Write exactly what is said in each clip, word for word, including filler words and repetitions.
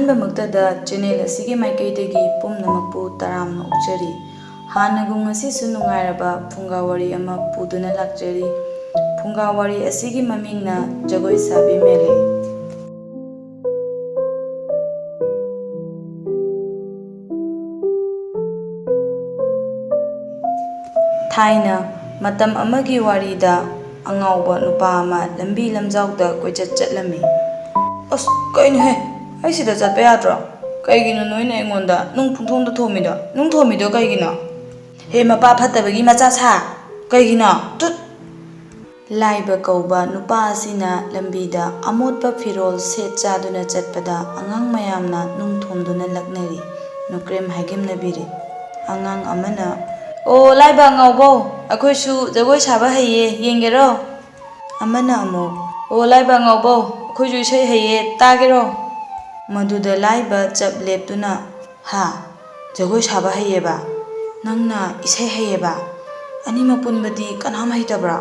ꯑꯍꯥꯟꯕꯃꯛꯇꯗ channel ꯑꯁꯤꯒꯤ ꯃꯥꯏꯀꯩꯗꯒꯤ ꯄꯨꯝꯅꯃꯛꯄꯨ ꯇꯔꯥꯝꯅ ꯑꯣꯛꯆꯔꯤ꯫ ꯍꯥꯟꯅꯒꯨꯝ ꯉꯁꯤꯁꯨ ꯅꯨꯡꯉꯥꯏꯔꯕ ꯐꯨꯡꯒꯥ ꯋꯥꯔꯤ ꯑꯃ ꯄꯨꯗꯨꯅ ꯂꯥꯛꯆꯔꯤ꯫ ꯐꯨꯡꯒꯥ ꯋꯥꯔꯤ ꯑꯁꯤꯒꯤ ꯃꯃꯤꯡꯅ ꯖꯒꯣꯏ ꯁꯥꯕꯤ ꯃꯦꯂꯦ꯫ ꯊꯥꯏꯅ ꯃꯇꯝ ꯑꯃꯒꯤ ꯋꯥꯔꯤꯗ ꯑꯉꯥꯎꯕ ꯅꯨꯄꯥ ꯑꯃ ꯂꯝꯕꯤ ꯂꯝꯖꯥꯎꯗ ꯀꯣꯏꯆꯠ ꯆꯠꯂꯝꯃꯤ꯫ "ꯑꯁ, ꯀꯩꯅꯣꯍꯦ? ꯑꯩ ꯁꯤꯗ ꯆꯠꯄ ꯌꯥꯗ꯭ꯔꯣ? ꯀꯩꯒꯤꯅꯣ ꯅꯣꯏꯅ ꯑꯩꯉꯣꯟꯗ ꯅꯨꯡ ꯄꯨꯡꯊꯣꯝꯗ ꯊꯣꯝꯃꯤꯗꯣ? ꯅꯨꯡ ꯊꯣꯝꯃꯤꯗꯣ ꯀꯩꯒꯤꯅꯣ? ꯍꯦ, ꯃꯄꯥ ꯐꯠꯇꯕꯒꯤ ꯃꯆꯥ ꯁꯥ! ꯀꯩꯒꯤꯅꯣ? ꯇꯨꯠ!" ꯂꯥꯏꯕ ꯀꯧꯕ ꯅꯨꯄꯥ ꯑꯁꯤꯅ ꯂꯝꯕꯤꯗ ꯑꯃꯣꯠꯄ ꯐꯤꯔꯣꯜ ꯁꯦꯠ ꯆꯥꯗꯨꯅ ꯆꯠꯄꯗ ꯑꯉꯥꯡ ꯃꯌꯥꯝꯅ ꯅꯨꯡ ꯊꯣꯝꯗꯨꯅ ꯂꯛꯅꯔꯤ, ꯅꯨꯀ꯭ꯔꯦꯝ ꯍꯥꯏꯒꯦꯝꯅꯕꯤꯔꯤ꯫ ꯑꯉꯥꯡ ꯑꯃꯅ, "ꯑꯣ, ꯂꯥꯏꯕ ꯑꯉꯥꯎꯕꯧ, ꯑꯩꯈꯣꯏꯁꯨ ꯖꯒꯣꯏ ꯁꯥꯕ ꯍꯩꯌꯦ, ꯌꯦꯡꯒꯦꯔꯣ?" ꯑꯃꯅ ꯑꯃꯨꯛ, "ꯑꯣ, ꯂꯥꯏꯕ ꯑꯉꯥꯎꯕꯧ, ꯑꯩꯈꯣꯏꯁꯨ ꯏꯁꯩ ꯍꯩꯌꯦ, ꯇꯥꯒꯦꯔꯣ?" ꯃꯗꯨꯗ ꯂꯥꯏꯕ ꯆꯞ ꯂꯦꯞꯇꯨꯅ, "ꯍꯥ? ꯖꯒꯣꯏ ꯁꯥꯕ ꯍꯩꯌꯦꯕ? ꯅꯪꯅ ꯏꯁꯩ ꯍꯩꯌꯦꯕ? ꯑꯅꯤꯃꯛ ꯄꯨꯟꯕꯗꯤ ꯀꯅꯥꯝ ꯍꯩꯇꯕ꯭ꯔꯣ?"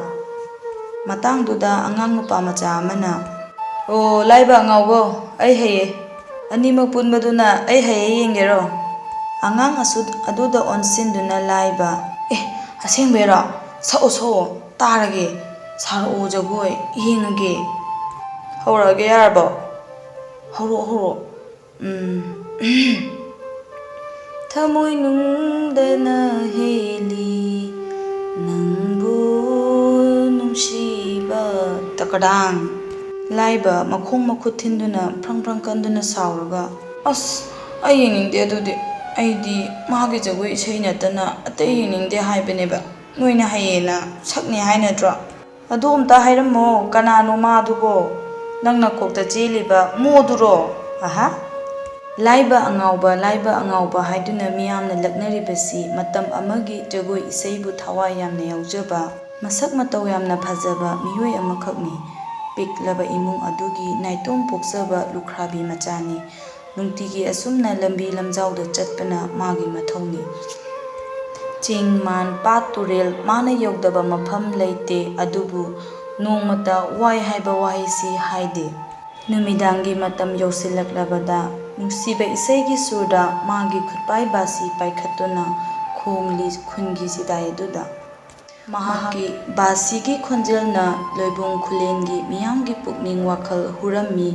ꯃꯇꯥꯡꯗꯨꯗ ꯑꯉꯥꯡ ꯅꯨꯄꯥ ꯃꯆꯥ ꯑꯃꯅ, "ꯑꯣ, ꯂꯥꯏꯕ ꯑꯉꯥꯎꯕꯧ, ꯑꯩ ꯍꯩꯌꯦ꯫ ꯑꯅꯤꯃꯛ ꯄꯨꯟꯕꯗꯨꯅ ꯑꯩ ꯍꯩꯌꯦ ꯌꯦꯡꯒꯦꯔꯣ?" ꯑꯉꯥꯡ ꯑꯁꯨ-, ꯑꯗꯨꯗ ꯑꯣꯟꯁꯤꯟꯗꯨꯅ ꯂꯥꯏꯕ, "ꯑꯦ, ꯑꯁꯦꯡꯕꯩꯔꯣ? ꯁꯛꯑꯣ, ꯁꯛꯑꯣ, ꯇꯥꯔꯒꯦ꯫ ꯁꯥꯔꯛꯑꯣ ꯖꯒꯣꯏ, ꯌꯦꯡꯉꯒꯦ꯫ ꯍꯧꯔꯛꯑꯒꯦ ꯌꯥꯔꯕꯣ? ꯍꯧꯔꯛꯑꯣ, ꯍꯧꯔꯛꯑꯣ꯫ ꯎꯝ, ꯊꯃꯣꯏꯅꯨꯡꯗꯅ ꯍꯦꯜꯂꯤ ꯅꯪꯕꯨ ꯅꯨꯡꯁꯤꯕ"꯫ ꯇꯀꯗꯥꯡ! ꯂꯥꯏꯕ ꯃꯈꯣꯡ ꯃꯈꯨꯠ ꯊꯤꯟꯗꯨꯅ ꯐ꯭ꯔꯪ ꯐ꯭ꯔꯪ ꯀꯟꯗꯨꯅ ꯁꯥꯎꯔꯒ, "ꯑꯁ, ꯑꯩ ꯌꯦꯡꯅꯤꯡꯗꯦ ꯑꯗꯨꯗꯤ꯫ ꯑꯩꯗꯤ ꯃꯥꯒꯤ ꯖꯒꯣꯏ ꯏꯁꯩ ꯅꯠꯇꯅ ꯑꯇꯩ ꯌꯦꯡꯅꯤꯡꯗꯦ ꯍꯥꯏꯕꯅꯦꯕ꯫ ꯅꯣꯏꯅ ꯍꯩꯌꯦꯅ ꯁꯛꯅꯤ ꯍꯥꯏ ꯅꯠꯇ꯭ꯔꯣ? ꯑꯗꯨ ꯑꯝꯇ ꯍꯥꯏꯔꯝꯃꯣ, ꯀꯅꯥꯅꯣ ꯃꯥꯗꯨꯕꯣ? ꯅꯪ ꯅꯀꯣꯛꯇ ꯆꯦꯜꯂꯤꯕ ꯃꯣꯗꯨꯔꯣ? ꯑꯍꯥ!" ꯂꯥꯏꯕ ꯑꯉꯥꯎꯕ, ꯂꯥꯏꯕ ꯑꯉꯥꯎꯕ ꯍꯥꯏꯗꯨꯅ ꯃꯤꯌꯥꯝꯅ ꯂꯛꯅꯔꯤꯕꯁꯤ ꯃꯇꯝ ꯑꯃꯒꯤ ꯖꯒꯣꯏ ꯏꯁꯩꯕꯨ ꯊꯋꯥꯏ ꯌꯥꯝꯅ ꯌꯥꯎꯖꯕ, ꯃꯁꯛ ꯃꯇꯧ ꯌꯥꯝꯅ ꯐꯖꯕ ꯃꯤꯑꯣꯏ ꯑꯃꯈꯛꯅꯤ꯫ ꯄꯤꯛꯂꯕ ꯏꯃꯨꯡ ꯑꯗꯨꯒꯤ ꯅꯥꯏꯇꯣꯝ ꯄꯣꯛꯆꯕ ꯂꯨꯈ꯭ꯔꯥꯕꯤ ꯃꯆꯥꯅꯤ꯫ ꯅꯨꯡꯇꯤꯒꯤ ꯑꯁꯨꯝꯅ ꯂꯝꯕꯤ ꯂꯝꯖꯥꯎꯗ ꯆꯠꯄꯅ ꯃꯥꯒꯤ ꯃꯊꯧꯅꯤ꯫ ꯆꯤꯡ, ꯃꯥꯟ, ꯄꯥꯠ, ꯇꯨꯔꯦꯜ ꯃꯥꯅ ꯌꯧꯗꯕ ꯃꯐꯝ ꯂꯩꯇꯦ, ꯑꯗꯨꯕꯨ ꯅꯣꯡꯃꯇ ꯋꯥꯏ ꯍꯥꯏꯕ ꯋꯥꯍꯩꯁꯤ ꯍꯥꯏꯗꯦ꯫ ꯅꯨꯃꯤꯗꯥꯡꯒꯤ ꯃꯇꯝ ꯌꯧꯁꯤꯜꯂꯛꯂꯕꯗ ꯅꯨꯡꯁꯤꯕ ꯏꯁꯩꯒꯤ ꯁꯨꯔꯗ ꯃꯥꯒꯤ ꯈꯨꯠꯄꯥꯏ ꯕꯥꯁꯤ ꯄꯥꯏꯈꯠꯇꯨꯅ ꯈꯣꯡꯂꯤ ꯈꯨꯟꯒꯤ ꯆꯤꯗꯥꯏ ꯑꯗꯨꯗ꯫ ꯃꯍꯥꯛꯀꯤ ꯕꯥꯁꯤꯒꯤ ꯈꯣꯟꯖꯦꯜꯅ ꯂꯣꯏꯕꯨꯡ ꯈꯨꯂꯦꯟꯒꯤ ꯃꯤꯌꯥꯝꯒꯤ ꯄꯨꯛꯅꯤꯡ ꯋꯥꯈꯜ ꯍꯨꯔꯝꯃꯤ꯫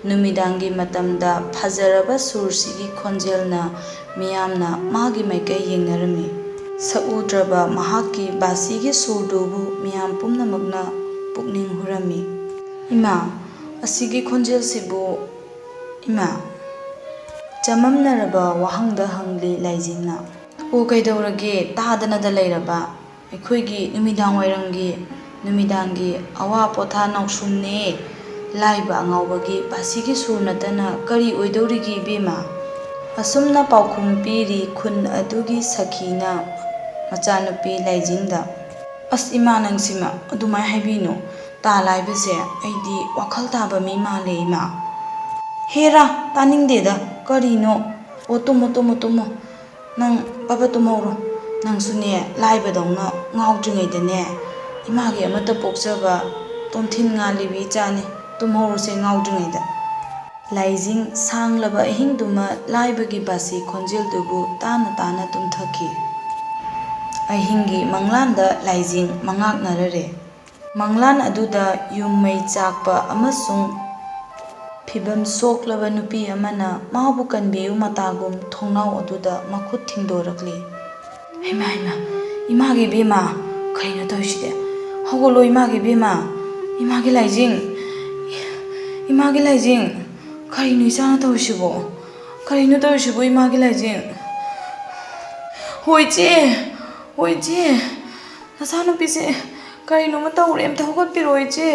ꯅꯨꯃꯤꯗꯥꯡꯒꯤ ꯃꯇꯝꯗ ꯐꯖꯔꯕ ꯁꯨꯔꯁꯤꯒꯤ ꯈꯣꯟꯖꯦꯜꯅ ꯃꯤꯌꯥꯝꯅ ꯃꯥꯒꯤ ꯃꯥꯏꯀꯩ ꯌꯦꯡꯅꯔꯝꯃꯤ꯫ ꯁꯛꯎꯗ꯭ꯔꯕ ꯃꯍꯥꯛꯀꯤ ꯕꯥꯁꯤꯒꯤ ꯁꯨꯔꯗꯨꯕꯨ ꯃꯤꯌꯥꯝ ꯄꯨꯝꯅꯃꯛꯅ ꯄꯨꯛꯅꯤꯡ ꯍꯨꯔꯝꯃꯤ꯫ "ꯏꯃꯥ, ꯑꯁꯤꯒꯤ ꯈꯣꯟꯖꯦꯜꯁꯤꯕꯨ, ꯏꯃꯥ?" ꯆꯃꯝꯅꯔꯕ ꯋꯥꯍꯪꯗ ꯍꯪꯂꯤ ꯂꯥꯏꯖꯤꯡꯅ꯫ "ꯑꯣ, ꯀꯩꯗꯧꯔꯒꯦ? ꯇꯥꯗꯅꯗ ꯂꯩꯔꯕ? ꯑꯩꯈꯣꯏꯒꯤ ꯅꯨꯃꯤꯗꯥꯡ ꯋꯥꯏꯔꯝꯒꯤ, ꯅꯨꯃꯤꯗꯥꯡꯒꯤ ꯑꯋꯥ ꯄꯣꯊꯥ ꯅꯥꯎꯁꯨꯝꯅꯦ꯫ ꯂꯥꯏꯕ ꯑꯉꯥꯎꯕꯒꯤ ꯕꯥꯁꯤꯒꯤ ꯁꯨꯔ ꯅꯠꯇꯅ ꯀꯔꯤ ꯑꯣꯏꯗꯧꯔꯤꯒꯦ, ꯏꯕꯦꯝꯃ?" ꯑꯁꯨꯝꯅ ꯄꯥꯎꯈꯨꯝ ꯄꯤꯔꯤ ꯈꯨꯟ ꯑꯗꯨꯒꯤ ꯁꯈꯤꯅ ꯃꯆꯥꯅꯨꯄꯤ ꯂꯥꯏꯖꯤꯡꯗ꯫ "ꯑꯁ, ꯏꯃꯥ, ꯅꯪꯁꯤꯃ ꯑꯗꯨꯃꯥꯏꯅ ꯍꯥꯏꯕꯤꯅꯨ꯫ ꯇꯥ ꯂꯥꯏꯕꯁꯦ ꯑꯩꯗꯤ ꯋꯥꯈꯜ ꯇꯥꯕ ꯃꯤ ꯃꯥꯜꯂꯦ, ꯏꯃꯥ꯫" "ꯍꯦꯔꯥ, ꯇꯥꯅꯤꯡꯗꯦꯗ꯫ ꯀꯔꯤꯅꯣ? ꯑꯣ, ꯇꯨꯝꯃꯣ, ꯇꯨꯝꯃꯣ, ꯇꯨꯝꯃꯣ꯫ ꯅꯪ ꯄꯕ ꯇꯨꯝꯍꯧꯔꯣ꯫ ꯅꯪꯁꯨꯅꯦ, ꯂꯥꯏꯕꯗꯧꯅ ꯉꯥꯎꯗ꯭ꯔꯤꯉꯩꯗꯅꯦ, ꯏꯃꯥꯒꯤ ꯑꯃꯠꯇ ꯄꯣꯛꯆꯕ ꯇꯣꯝꯊꯤꯟ ꯉꯥꯜꯂꯤꯕꯤ ꯏꯆꯥꯅꯤ꯫ ꯇꯨꯝꯍꯧꯔꯣꯁꯦ ꯉꯥꯎꯗ꯭ꯔꯤꯉꯩꯗ꯫" ꯂꯥꯏꯖꯤꯡ ꯁꯥꯡꯂꯕ ꯑꯍꯤꯡꯗꯨꯃ ꯂꯥꯏꯕꯒꯤ ꯕꯥꯁꯤ ꯈꯣꯟꯖꯦꯜꯗꯨꯕꯨ ꯇꯥꯅ ꯇꯥꯅ ꯇꯨꯝꯊꯈꯤ꯫ ꯑꯍꯤꯡꯒꯤ ꯃꯪꯂꯥꯟꯗ ꯂꯥꯏꯖꯤꯡ ꯃꯉꯥꯛꯅꯔꯔꯦ꯫ ꯃꯪꯂꯥꯟ ꯑꯗꯨꯗ ꯌꯨꯝ ꯃꯩ ꯆꯥꯛꯄ ꯑꯃꯁꯨꯡ ꯐꯤꯚꯝ ꯁꯣꯛꯂꯕ ꯅꯨꯄꯤ ꯑꯃꯅ ꯃꯥꯕꯨ ꯀꯟꯕꯤꯌꯨ ꯃꯇꯥꯒꯨꯝ ꯊꯣꯡꯅꯥꯎ ꯑꯗꯨꯗ ꯃꯈꯨꯠ ꯊꯤꯡꯗꯣꯔꯛꯂꯤ꯫ "ꯍꯩꯃꯥ, ꯍꯩꯃꯥ, ꯏꯃꯥꯒꯤ ꯏꯕꯦꯝꯃ, ꯀꯔꯤꯅꯣ ꯇꯧꯔꯤꯁꯤꯗꯤ? ꯍꯧꯒꯠꯂꯣ, ꯏꯃꯥꯒꯤ ꯏꯕꯦꯝꯃ, ꯏꯃꯥꯒꯤ ꯂꯥꯏꯖꯤꯡ, ꯏꯃꯥꯒꯤ ꯂꯥꯏꯖꯤꯡ, ꯀꯔꯤꯅꯣ ꯏꯆꯥꯅ ꯇꯧꯔꯤꯁꯤꯕꯣ? ꯀꯔꯤꯅꯣ ꯇꯧꯔꯤꯁꯤꯕꯣ, ꯏꯃꯥꯒꯤ ꯂꯥꯏꯖꯤꯡ? ꯍꯣ ꯏꯆꯦ, ꯍꯣ ꯏꯆꯦ, ꯅꯆꯥꯅꯨꯄꯤꯁꯦ ꯀꯔꯤꯅꯣꯃ ꯇꯧꯔꯦ, ꯑꯝꯇ ꯍꯧꯒꯠꯄꯤꯔꯣ ꯏꯆꯦ꯫"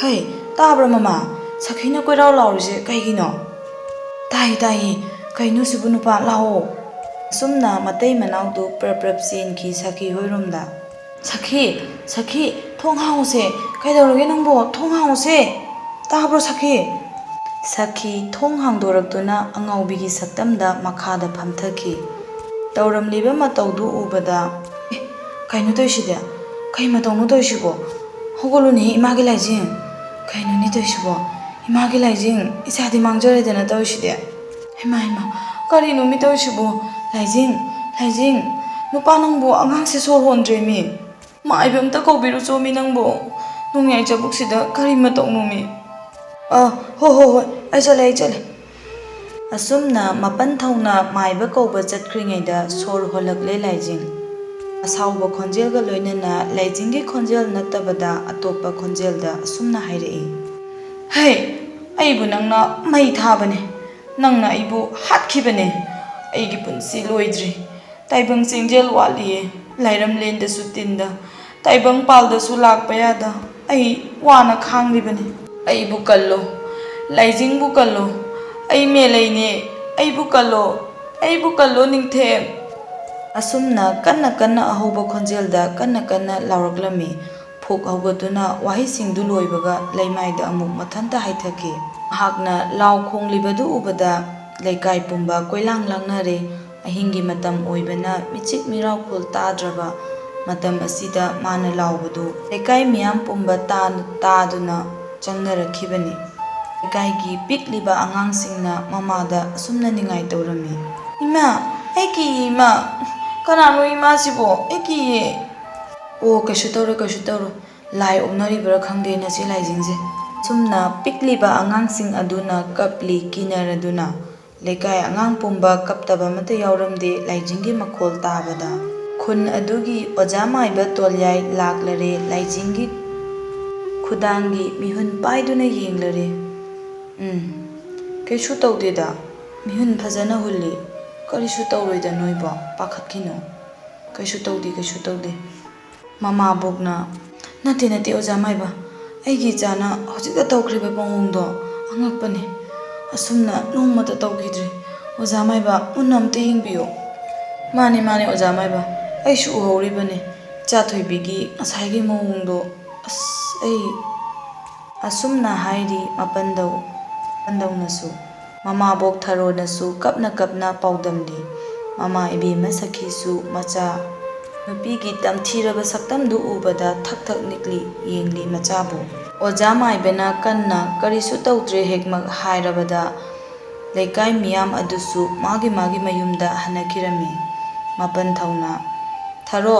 "ꯍꯩ, ꯇꯥꯕ꯭ꯔꯥ ꯃꯃꯥ? ꯁꯈꯤꯅ ꯀꯣꯏꯔꯥꯎ ꯂꯥꯎꯔꯤꯁꯦ ꯀꯩꯒꯤꯅꯣ?" "ꯇꯥꯏ, ꯇꯥꯏꯌꯦ꯫ ꯀꯩꯅꯣ ꯁꯤꯕꯨ ꯅꯨꯄꯥ? ꯂꯥꯛꯑꯣ꯫" ꯑꯁꯨꯝꯅ ꯃꯇꯩ ꯃꯅꯥꯎꯗꯨ ꯄ꯭ꯔꯞ ꯄ꯭ꯔꯞ ꯆꯦꯟꯈꯤ ꯁꯈꯤ ꯍꯣꯏꯔꯣꯝꯗ꯫ "ꯁꯈꯤ, ꯁꯈꯤ, ꯊꯣꯡ ꯍꯥꯡꯉꯨꯁꯦ꯫ ꯀꯩꯗꯧꯔꯒꯦ ꯅꯪꯕꯣ? ꯊꯣꯡ ꯍꯥꯡꯉꯨꯁꯦ꯫ ꯇꯥꯕ꯭ꯔꯣ ꯁꯈꯤ?" ꯁꯈꯤ ꯊꯣꯡ ꯍꯥꯡꯗꯣꯔꯛꯇꯨꯅ ꯑꯉꯥꯎꯕꯤꯒꯤ ꯁꯛꯇꯝꯗ ꯃꯈꯥꯗ ꯐꯝꯊꯈꯤ꯫ ꯇꯧꯔꯝꯂꯤꯕ ꯃꯇꯧꯗꯨ ꯎꯕꯗ, "ꯑꯦ, ꯀꯩꯅꯣ ꯇꯧꯔꯤꯁꯤꯗꯤ? ꯀꯩ ꯃꯇꯧꯅꯣ ꯇꯧꯔꯤꯁꯤꯕꯣ? ꯍꯧꯒꯠꯂꯨꯅꯦꯍꯦ, ꯏꯃꯥꯒꯤ ꯂꯥꯏꯖꯤꯡ꯫ ꯀꯩꯅꯣꯅꯦ ꯇꯧꯔꯤꯁꯤꯕꯣ? ꯏꯃꯥꯒꯤ ꯂꯥꯏꯖꯤꯡ, ꯏꯆꯥꯗꯤ ꯃꯥꯡꯖꯔꯦꯗꯅ ꯇꯧꯔꯤꯁꯤꯗꯤ꯫ ꯍꯩꯃꯥ, ꯍꯩꯃꯥ, ꯀꯔꯤꯅꯣ ꯃꯤ ꯇꯧꯔꯤꯁꯤꯕꯨ? ꯂꯥꯏꯖꯤꯡ, ꯂꯥꯏꯖꯤꯡ, ꯅꯨꯄꯥ ꯅꯪꯕꯨ ꯑꯉꯥꯡꯁꯦ ꯁꯣꯔ ꯍꯣꯟꯗ꯭ꯔꯦꯃꯤ꯫ ꯃꯥꯏꯕ ꯑꯝꯇ ꯀꯧꯕꯤꯔꯨꯆꯣꯃꯤ ꯅꯪꯕꯨ꯫ ꯅꯣꯡꯌꯥꯏ ꯆꯕꯨꯛꯁꯤꯗ ꯀꯔꯤ ꯃꯇꯧꯅꯣꯃꯤ? ꯑ, ꯍꯣ, ꯍꯣ, ꯍꯣꯏ, ꯑꯩ ꯆꯠꯂꯦ, ꯑꯩ ꯆꯠꯂꯦ꯫ ꯑꯁꯨꯝꯅ ꯃꯄꯟ ꯊꯧꯅ ꯃꯥꯏꯕ ꯀꯧꯕ ꯆꯠꯈ꯭ꯔꯤꯉꯩꯗ ꯁꯣꯔ ꯍꯣꯜꯂꯛꯂꯦ ꯂꯥꯏꯖꯤꯡ꯫ ꯑꯁꯥꯎꯕ ꯈꯣꯟꯖꯦꯜꯒ ꯂꯣꯏꯅꯅ ꯂꯥꯏꯖꯤꯡꯒꯤ ꯈꯣꯟꯖꯦꯜ ꯅꯠꯇꯕꯗ ꯑꯇꯣꯞꯄ ꯈꯣꯟꯖꯦꯜꯗ ꯑꯁꯨꯝꯅ ꯍꯥꯏꯔꯛꯏ, "ꯍꯩ, ꯑꯩꯕꯨ ꯅꯪꯅ ꯃꯩ ꯊꯥꯕꯅꯦ, ꯅꯪꯅ ꯑꯩꯕꯨ ꯍꯥꯠꯈꯤꯕꯅꯦ꯫ ꯑꯩꯒꯤ ꯄꯨꯟꯁꯤ ꯂꯣꯏꯗ꯭ꯔꯤ, ꯇꯥꯏꯕꯪ ꯆꯦꯡꯖꯦꯜ ꯋꯥꯠꯂꯤꯌꯦ꯫ ꯂꯥꯏꯔꯝꯂꯦꯟꯗꯁꯨ ꯇꯤꯟꯗ, ꯇꯥꯏꯕꯪ ꯄꯥꯜꯗꯁꯨ ꯂꯥꯛꯄ ꯌꯥꯗ ꯑꯩ ꯋꯥꯅ ꯈꯥꯡꯂꯤꯕꯅꯤ꯫ ꯑꯩꯕꯨ ꯀꯜꯂꯣ, ꯂꯥꯏꯖꯤꯡꯕꯨ ꯀꯜꯂꯣ, ꯑꯩ ꯃꯦꯂꯩꯅꯦ, ꯑꯩꯕꯨ ꯀꯜꯂꯣ, ꯑꯩꯕꯨ ꯀꯜꯂꯣ ꯅꯤꯡꯊꯦꯝ!" ꯑꯁꯨꯝꯅ ꯀꯟꯅ ꯀꯟꯅ ꯑꯍꯧꯕ ꯈꯣꯟꯖꯦꯜꯗ ꯀꯟꯅ ꯀꯟꯅ ꯂꯥꯎꯔꯛꯂꯝꯃꯤ꯫ ꯐꯨꯛ ꯍꯧꯒꯠꯇꯨꯅ ꯋꯥꯍꯩꯁꯤꯡꯗꯨ ꯂꯣꯏꯕꯒ ꯂꯩꯃꯥꯏꯗ ꯑꯃꯨꯛ ꯃꯊꯟꯇ ꯍꯥꯏꯊꯈꯤ꯫ ꯃꯍꯥꯛꯅ ꯂꯥꯎ ꯈꯣꯡꯂꯤꯕꯗꯨ ꯎꯕꯗ ꯂꯩꯀꯥꯏ ꯄꯨꯝꯕ ꯀꯣꯏꯂꯥꯡ ꯂꯥꯡꯅꯔꯦ꯫ ꯑꯍꯤꯡꯒꯤ ꯃꯇꯝ ꯑꯣꯏꯕꯅ ꯃꯤꯆꯤꯛ ꯃꯤꯔꯥꯎꯈꯣꯜ ꯇꯥꯗ꯭ꯔꯕ ꯃꯇꯝ ꯑꯁꯤꯗ ꯃꯥꯅ ꯂꯥꯎꯕꯗꯨ ꯂꯩꯀꯥꯏ ꯃꯤꯌꯥꯝ ꯄꯨꯝꯕ ꯇꯥ-, ꯇꯥꯗꯨꯅ ꯆꯪꯅꯔꯛꯈꯤꯕꯅꯤ꯫ ꯂꯩꯀꯥꯏꯒꯤ ꯄꯤꯛꯂꯤꯕ ꯑꯉꯥꯡꯁꯤꯡꯅ ꯃꯃꯥꯗ ꯑꯁꯨꯝꯅ ꯅꯤꯡꯉꯥꯏ ꯇꯧꯔꯝꯃꯤ, "ꯏꯃꯥ, ꯑꯩ ꯀꯤꯌꯦ ꯏꯃꯥ꯫ ꯀꯅꯥꯅꯣ ꯏꯃꯥꯁꯤꯕꯣ? ꯑꯩ ꯀꯤꯌꯦ꯫" "ꯑꯣ, ꯀꯩꯁꯨ ꯇꯧꯔꯣꯏ, ꯀꯩꯁꯨ ꯇꯧꯔꯣꯏ꯫ ꯂꯥꯏ ꯑꯣꯛꯅꯔꯤꯕ꯭ꯔꯥ ꯈꯪꯗꯦ ꯅꯆꯦ ꯂꯥꯏꯖꯤꯡꯁꯦ꯫" ꯁꯨꯝꯅ ꯄꯤꯛꯂꯤꯕ ꯑꯉꯥꯡꯁꯤꯡ ꯑꯗꯨꯅ ꯀꯞꯂꯤ꯫ ꯀꯤꯅꯔꯗꯨꯅ ꯂꯩꯀꯥꯏ ꯑꯉꯥꯡ ꯄꯨꯝꯕ ꯀꯞꯇꯕ ꯑꯃꯠꯇ ꯌꯥꯎꯔꯝꯗꯦ ꯂꯥꯏꯖꯤꯡꯒꯤ ꯃꯈꯣꯜ ꯇꯥꯕꯗ꯫ ꯈꯨꯟ ꯑꯗꯨꯒꯤ ꯑꯣꯖꯥ ꯃꯥꯏꯕ ꯇꯣꯜꯌꯥꯏ ꯂꯥꯛꯂꯔꯦ꯫ ꯂꯥꯏꯖꯤꯡꯒꯤ ꯈꯨꯗꯥꯡꯒꯤ ꯃꯤꯍꯨꯟ ꯄꯥꯏꯗꯨꯅ ꯌꯦꯡꯂꯔꯦ꯫ "ꯎꯝ, ꯀꯩꯁꯨ ꯇꯧꯗꯦꯗ꯫ ꯃꯤꯍꯨꯟ ꯐꯖꯅ ꯍꯨꯜꯂꯤ꯫ ꯀꯔꯤꯁꯨ ꯇꯧꯔꯣꯏꯗ ꯅꯣꯏꯕꯣ, ꯄꯥꯈꯠꯈꯤꯅꯨ꯫ ꯀꯩꯁꯨ ꯇꯧꯗꯦ, ꯀꯩꯁꯨ ꯇꯧꯗꯦ꯫" ꯃꯃꯥꯕꯣꯛꯅ, "ꯅꯠꯇꯦ, ꯅꯠꯇꯦ, ꯑꯣꯖꯥ ꯃꯥꯏꯕ, ꯑꯩꯒꯤ ꯏꯆꯥꯅ ꯍꯧꯖꯤꯛꯇ ꯇꯧꯈ꯭ꯔꯤꯕ ꯃꯑꯣꯡꯗꯣ ꯑꯉꯛꯄꯅꯤ꯫ ꯑꯁꯨꯝꯅ ꯅꯣꯡꯃꯇ ꯇꯧꯈꯤꯗ꯭ꯔꯤ꯫ ꯑꯣꯖꯥ ꯃꯥꯏꯕ, ꯃꯨꯟꯅ ꯑꯝꯇ ꯌꯦꯡꯕꯤꯌꯨ꯫" "ꯃꯥꯅꯦ, ꯃꯥꯅꯦ, ꯑꯣꯖꯥ ꯃꯥꯏꯕ, ꯑꯩꯁꯨ ꯎꯍꯧꯔꯤꯕꯅꯤ꯫ ꯏꯆꯥ ꯊꯣꯏꯕꯤꯒꯤ ꯉꯁꯥꯏꯒꯤ ꯃꯑꯣꯡꯗꯣ, ꯑꯁ, ꯑꯩ꯫" ꯑꯁꯨꯝꯅ ꯍꯥꯏꯔꯤ ꯃꯄꯟꯗꯧ-, ꯃꯄꯟꯗꯧꯅꯁꯨ꯫ ꯃꯃꯥꯕꯣꯛ ꯊꯔꯣꯅꯁꯨ ꯀꯞꯅ ꯀꯞꯅ ꯄꯥꯎꯗꯝꯂꯤ꯫ ꯃꯃꯥ ꯏꯕꯦꯝꯃ ꯁꯈꯤꯁꯨ ꯃꯆꯥ ꯅꯨꯄꯤꯒꯤ ꯇꯝꯊꯤꯔꯕ ꯁꯛꯇꯝꯗꯨ ꯎꯕꯗ ꯊꯛ ꯊꯛ ꯅꯤꯛꯂꯤ, ꯌꯦꯡꯂꯤ ꯃꯆꯥꯕꯨ꯫ ꯑꯣꯖꯥ ꯃꯥꯏꯕꯅ ꯀꯟꯅ ꯀꯔꯤꯁꯨ ꯇꯧꯗ꯭ꯔꯦ ꯍꯦꯛꯃꯛ ꯍꯥꯏꯔꯕꯗ ꯂꯩꯀꯥꯏ ꯃꯤꯌꯥꯝ ꯑꯗꯨꯁꯨ ꯃꯥꯒꯤ ꯃꯥꯒꯤ ꯃꯌꯨꯝꯗ ꯍꯟꯅꯈꯤꯔꯝꯃꯤ꯫ ꯃꯥꯄꯟ ꯊꯧꯅ, "ꯊꯔꯣ,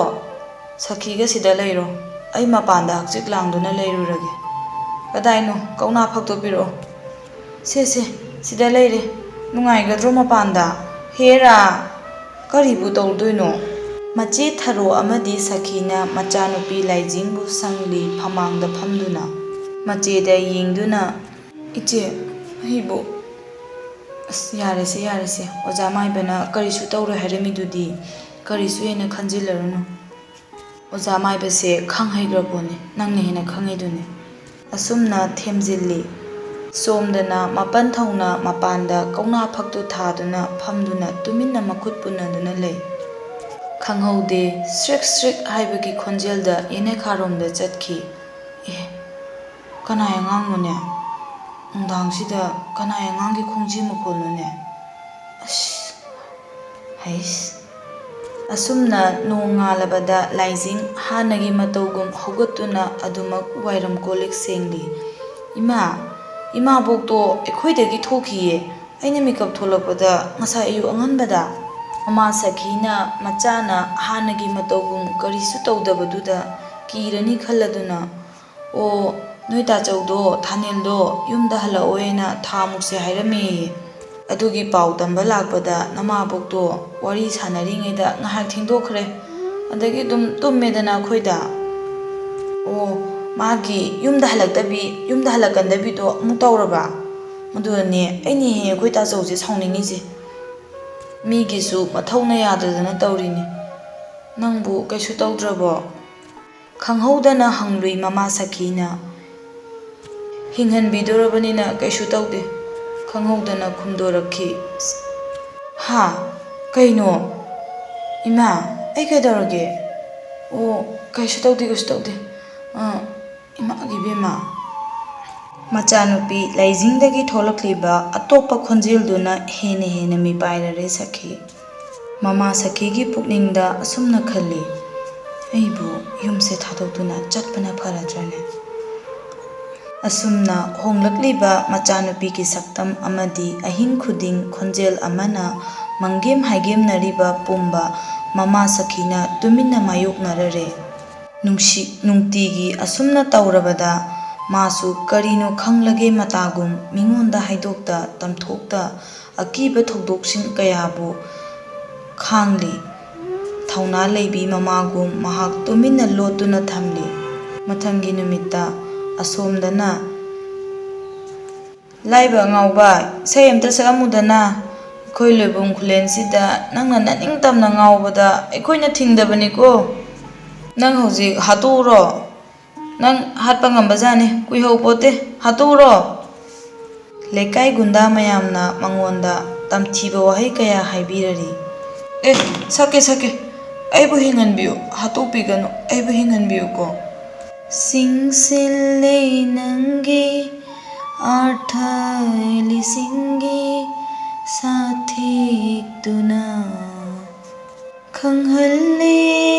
ꯁꯈꯤꯒ ꯁꯤꯗ ꯂꯩꯔꯣ꯫ ꯑꯩ ꯃꯄꯥꯟꯗ ꯍꯛꯆꯤꯛ ꯂꯥꯡꯗꯨꯅ ꯂꯩꯔꯨꯔꯒꯦ꯫" "ꯀꯗꯥꯏꯅꯣ? ꯀꯧꯅꯥ ꯐꯛꯇꯣ ꯄꯤꯔꯛꯑꯣ꯫" "ꯁꯦ, ꯁꯦ, ꯁꯤꯗ ꯂꯩꯔꯦ꯫ ꯅꯨꯡꯉꯥꯏꯒꯗ꯭ꯔꯣ ꯃꯄꯥꯟꯗ?" "ꯍꯦꯔꯥ, ꯀꯔꯤꯕꯨ ꯇꯧꯗꯣꯏꯅꯣ?" ꯃꯆꯦ ꯊꯔꯣ ꯑꯃꯗꯤ ꯁꯈꯤꯅ ꯃꯆꯥꯅꯨꯄꯤ ꯂꯥꯏꯖꯤꯡꯕꯨ ꯁꯪꯂꯤ ꯐꯃꯥꯡꯗ ꯐꯝꯗꯨꯅ꯫ ꯃꯆꯦꯗ ꯌꯦꯡꯗꯨꯅ, "ꯏꯆꯦ, ꯑꯩꯕꯨ..." "ꯑꯁ, ꯌꯥꯔꯦꯁꯦ, ꯌꯥꯔꯦꯁꯦ꯫ ꯑꯣꯖꯥ ꯃꯥꯏꯕꯅ ꯀꯔꯤꯁꯨ ꯇꯧꯔꯣꯏ ꯍꯥꯏꯔꯝꯃꯤꯗꯨꯗꯤ꯫ ꯀꯔꯤꯁꯨ ꯍꯦꯟꯅ ꯈꯟꯖꯤꯜꯂꯔꯨꯅꯨ꯫ ꯑꯣꯖꯥ ꯃꯥꯏꯕꯁꯦ ꯈꯪ ꯍꯩꯈ꯭ꯔ ꯄꯣꯠꯅꯤ, ꯅꯪꯅ ꯍꯦꯟꯅ ꯈꯪꯉꯤꯗꯨꯅꯤ꯫" ꯑꯁꯨꯝꯅ ꯊꯦꯝꯖꯤꯜꯂꯤ꯫ ꯁꯣꯝꯗꯅ ꯃꯥꯄꯟ ꯊꯧꯅ ꯃꯄꯥꯟꯗ ꯀꯧꯅꯥ ꯐꯛꯇꯨ ꯊꯥꯗꯨꯅ ꯐꯝꯗꯨꯅ ꯇꯨꯃꯤꯟꯅ ꯃꯈꯨꯠ ꯄꯨꯟꯅꯗꯨꯅ ꯂꯩ꯫ ꯈꯪꯍꯧꯗꯦ, ꯁ꯭ꯔꯤꯛ ꯁ꯭ꯔꯤꯛ ꯍꯥꯏꯕꯒꯤ ꯈꯣꯟꯖꯦꯜꯗ ꯌꯦꯅꯈꯥꯔꯣꯝꯗ ꯆꯠꯈꯤ꯫ "ꯑꯦ, ꯀꯅꯥꯏ ꯑꯉꯥꯡꯅꯣꯅꯦ? ꯅꯨꯡꯗꯥꯡꯁꯤꯗ ꯀꯅꯥꯏ ꯑꯉꯥꯡꯒꯤ ꯈꯣꯡꯖꯦꯜ ꯃꯈꯣꯜꯅꯣꯅꯦ? ꯑꯁ, ꯍꯩꯁ!" ꯑꯁꯨꯝꯅ ꯅꯣꯡ ꯉꯥꯜꯂꯕꯗ ꯂꯥꯏꯖꯤꯡ ꯍꯥꯟꯅꯒꯤ ꯃꯇꯧꯒꯨꯝ ꯍꯧꯒꯠꯇꯨꯅ ꯑꯗꯨꯃꯛ ꯋꯥꯏꯔꯝ ꯀꯣꯜꯂꯤꯛ ꯁꯦꯡꯂꯤ꯫ "ꯏꯃꯥ, ꯏꯃꯥꯕꯣꯛꯇꯣ ꯑꯩꯈꯣꯏꯗꯒꯤ ꯊꯣꯛꯈꯤꯌꯦ꯫ ꯑꯩꯅ ꯃꯤꯀꯞ ꯊꯣꯛꯂꯛꯄꯗ ꯉꯁꯥꯏ ꯑꯌꯨꯛ ꯑꯉꯟꯕꯗ꯫" ꯃꯃꯥ ꯁꯈꯤꯅ ꯃꯆꯥꯅ ꯍꯥꯟꯅꯒꯤ ꯃꯇꯧꯒꯨꯝ ꯀꯔꯤꯁꯨ ꯇꯧꯗꯕꯗꯨꯗ ꯀꯤꯔꯅꯤ ꯈꯜꯂꯗꯨꯅ, "ꯑꯣ, ꯅꯣꯏ ꯇꯥꯆꯧꯗꯣ, ꯊꯥꯅꯦꯜꯗꯣ ꯌꯨꯝꯗ ꯍꯜꯂꯛꯑꯣꯏꯅ ꯊꯥ ꯃꯨꯛꯁꯦ ꯍꯥꯏꯔꯝꯃꯦꯌꯦ꯫ ꯑꯗꯨꯒꯤ ꯄꯥꯎ ꯇꯝꯕ ꯂꯥꯛꯄꯗ ꯅꯃꯥꯕꯣꯛꯇꯣ ꯋꯥꯔꯤ ꯁꯥꯟꯅꯔꯤꯉꯩꯗ ꯉꯥꯏꯍꯥꯛ ꯊꯦꯡꯗꯣꯛꯈ꯭ꯔꯦ꯫ ꯑꯗꯒꯤ ꯑꯗꯨꯝ ꯇꯨꯝꯃꯦꯗꯅ ꯑꯩꯈꯣꯏꯗ꯫" "ꯑꯣ, ꯃꯥꯒꯤ ꯌꯨꯝꯗ ꯍꯜꯂꯛꯇꯕꯤ, ꯌꯨꯝꯗ ꯍꯜꯂꯛꯀꯟꯗꯕꯤꯗꯣ ꯑꯃꯨꯛ ꯇꯧꯔꯕ? ꯑꯗꯨꯅꯅꯦ ꯑꯩꯅ ꯍꯦꯛ ꯍꯦꯛ ꯑꯩꯈꯣꯏ ꯇꯥꯆꯧꯁꯦ ꯁꯥꯎꯅꯤꯡꯉꯤꯁꯦ꯫ ꯃꯤꯒꯤꯁꯨ ꯃꯊꯧꯅ ꯌꯥꯗꯗꯅ ꯇꯧꯔꯤꯅꯤ꯫ ꯅꯪꯕꯨ ꯀꯩꯁꯨ ꯇꯧꯗ꯭ꯔꯕꯣ?" ꯈꯪꯍꯧꯗꯅ ꯍꯪꯂꯨꯏ ꯃꯃꯥ ꯁꯈꯤꯅ꯫ "ꯍꯤꯡꯍꯟꯕꯤꯗꯣꯔꯕꯅꯤꯅ ꯀꯩꯁꯨ ꯇꯧꯗꯦ", ꯈꯪꯍꯧꯗꯅ ꯈꯨꯝꯗꯣꯔꯛꯈꯤ꯫ "ꯍꯥ? ꯀꯩꯅꯣ? ꯏꯃꯥ, ꯑꯩ ꯀꯩꯗꯧꯔꯒꯦ? ꯑꯣ, ꯀꯩꯁꯨ ꯇꯧꯗꯦ, ꯀꯩꯁꯨ ꯇꯧꯗꯦ꯫ ꯑꯥ, ꯏꯃꯥꯒꯤ ꯏꯕꯦꯝꯃ꯫" ꯃꯆꯥꯅꯨꯄꯤ ꯂꯥꯏꯖꯤꯡꯗꯒꯤ ꯊꯣꯛꯂꯛꯂꯤꯕ ꯑꯇꯣꯞꯄ ꯈꯣꯟꯖꯦꯜꯗꯨꯅ ꯍꯦꯟꯅ ꯍꯦꯟꯅ ꯃꯤꯄꯥꯏꯔꯔꯦ ꯁꯈꯤ꯫ ꯃꯃꯥ ꯁꯈꯤꯒꯤ ꯄꯨꯛꯅꯤꯡꯗ ꯑꯁꯨꯝꯅ ꯈꯜꯂꯤ, "ꯑꯩꯕꯨ ꯌꯨꯝꯁꯦ ꯊꯥꯗꯣꯛꯇꯨꯅ ꯆꯠꯄꯅ ꯐꯔꯗ꯭ꯔꯅꯦ?" ꯑꯁꯨꯝꯅ ꯍꯣꯡꯂꯛꯂꯤꯕ ꯃꯆꯥꯅꯨꯄꯤꯒꯤ ꯁꯛꯇꯝ ꯑꯃꯗꯤ ꯑꯍꯤꯡ ꯈꯨꯗꯤꯡ ꯈꯣꯟꯖꯦꯜ ꯑꯃꯅ ꯃꯪꯒꯦꯝ ꯍꯥꯏꯒꯦꯝꯅꯔꯤꯕ ꯄꯨꯝꯕ ꯃꯃꯥ ꯁꯈꯤꯅ ꯇꯨꯃꯤꯟꯅ ꯃꯥꯌꯣꯛꯅꯔꯔꯦ꯫ ꯅꯨꯡꯁꯤ-, ꯅꯨꯡꯇꯤꯒꯤ ꯑꯁꯨꯝꯅ ꯇꯧꯔꯕꯗ ꯃꯥꯁꯨ ꯀꯔꯤꯅꯣ ꯈꯪꯂꯒꯦ ꯃꯇꯥꯒꯨꯝ ꯃꯤꯉꯣꯟꯗ ꯍꯥꯏꯗꯣꯛꯇ ꯇꯝꯊꯣꯛꯇ ꯑꯀꯤꯕ ꯊꯧꯗꯣꯛꯁꯤꯡ ꯀꯌꯥꯕꯨ ꯈꯥꯡꯂꯤ꯫ ꯊꯧꯅꯥ ꯂꯩꯕꯤ ꯃꯃꯥꯒꯨꯝ ꯃꯍꯥꯛ ꯇꯨꯃꯤꯟꯅ ꯂꯣꯠꯇꯨꯅ ꯊꯝꯂꯤ꯫ ꯃꯊꯪꯒꯤ ꯅꯨꯃꯤꯠꯇ ꯑꯁꯣꯝꯗꯅ, "ꯂꯥꯏꯕ ꯑꯉꯥꯎꯕ, ꯏꯁꯩ ꯑꯝꯇ ꯁꯛꯑꯝꯃꯨꯗꯅ꯫ ꯑꯩꯈꯣꯏ ꯂꯣꯏꯕꯨꯝ ꯈꯨꯂꯦꯟꯁꯤꯗ ꯅꯪꯅ ꯅꯅꯤꯡꯇꯝꯅ ꯉꯥꯎꯕꯗ ꯑꯩꯈꯣꯏꯅ ꯊꯤꯡꯗꯕꯅꯤꯀꯣ꯫ ꯅꯪ ꯍꯧꯖꯤꯛ ꯍꯥꯠꯇꯣꯛꯎꯔꯣ꯫ ꯅꯪ ꯍꯥꯠꯄ ꯉꯝꯕꯖꯥꯠꯅꯤ, ꯀꯨꯏꯍꯧꯄꯣꯠꯇꯦ, ꯍꯥꯠꯇꯣꯛꯎꯔꯣ꯫" ꯂꯩꯀꯥꯏ ꯒꯨꯟꯗꯥ ꯃꯌꯥꯝꯅ ꯃꯉꯣꯟꯗ ꯇꯝꯊꯤꯕ ꯋꯥꯍꯩ ꯀꯌꯥ ꯍꯥꯏꯕꯤꯔꯔꯤ꯫ "ꯑꯦ, ꯁꯛꯀꯦ, ꯁꯛꯀꯦ, ꯑꯩꯕꯨ ꯍꯤꯡꯍꯟꯕꯤꯌꯨ, ꯍꯥꯠꯇꯣꯛꯄꯤꯒꯅꯨ, ꯑꯩꯕꯨ ꯍꯤꯡꯍꯟꯕꯤꯌꯨꯀꯣ꯫" ꯆꯤꯡꯁꯤꯜꯂꯦ ꯅꯪꯒꯤ ꯑꯥꯔꯊ ꯂꯤꯁꯤꯡꯒꯤ ꯁꯥꯊꯦꯛꯇꯨꯅ, ꯈꯪꯍꯜꯂꯦ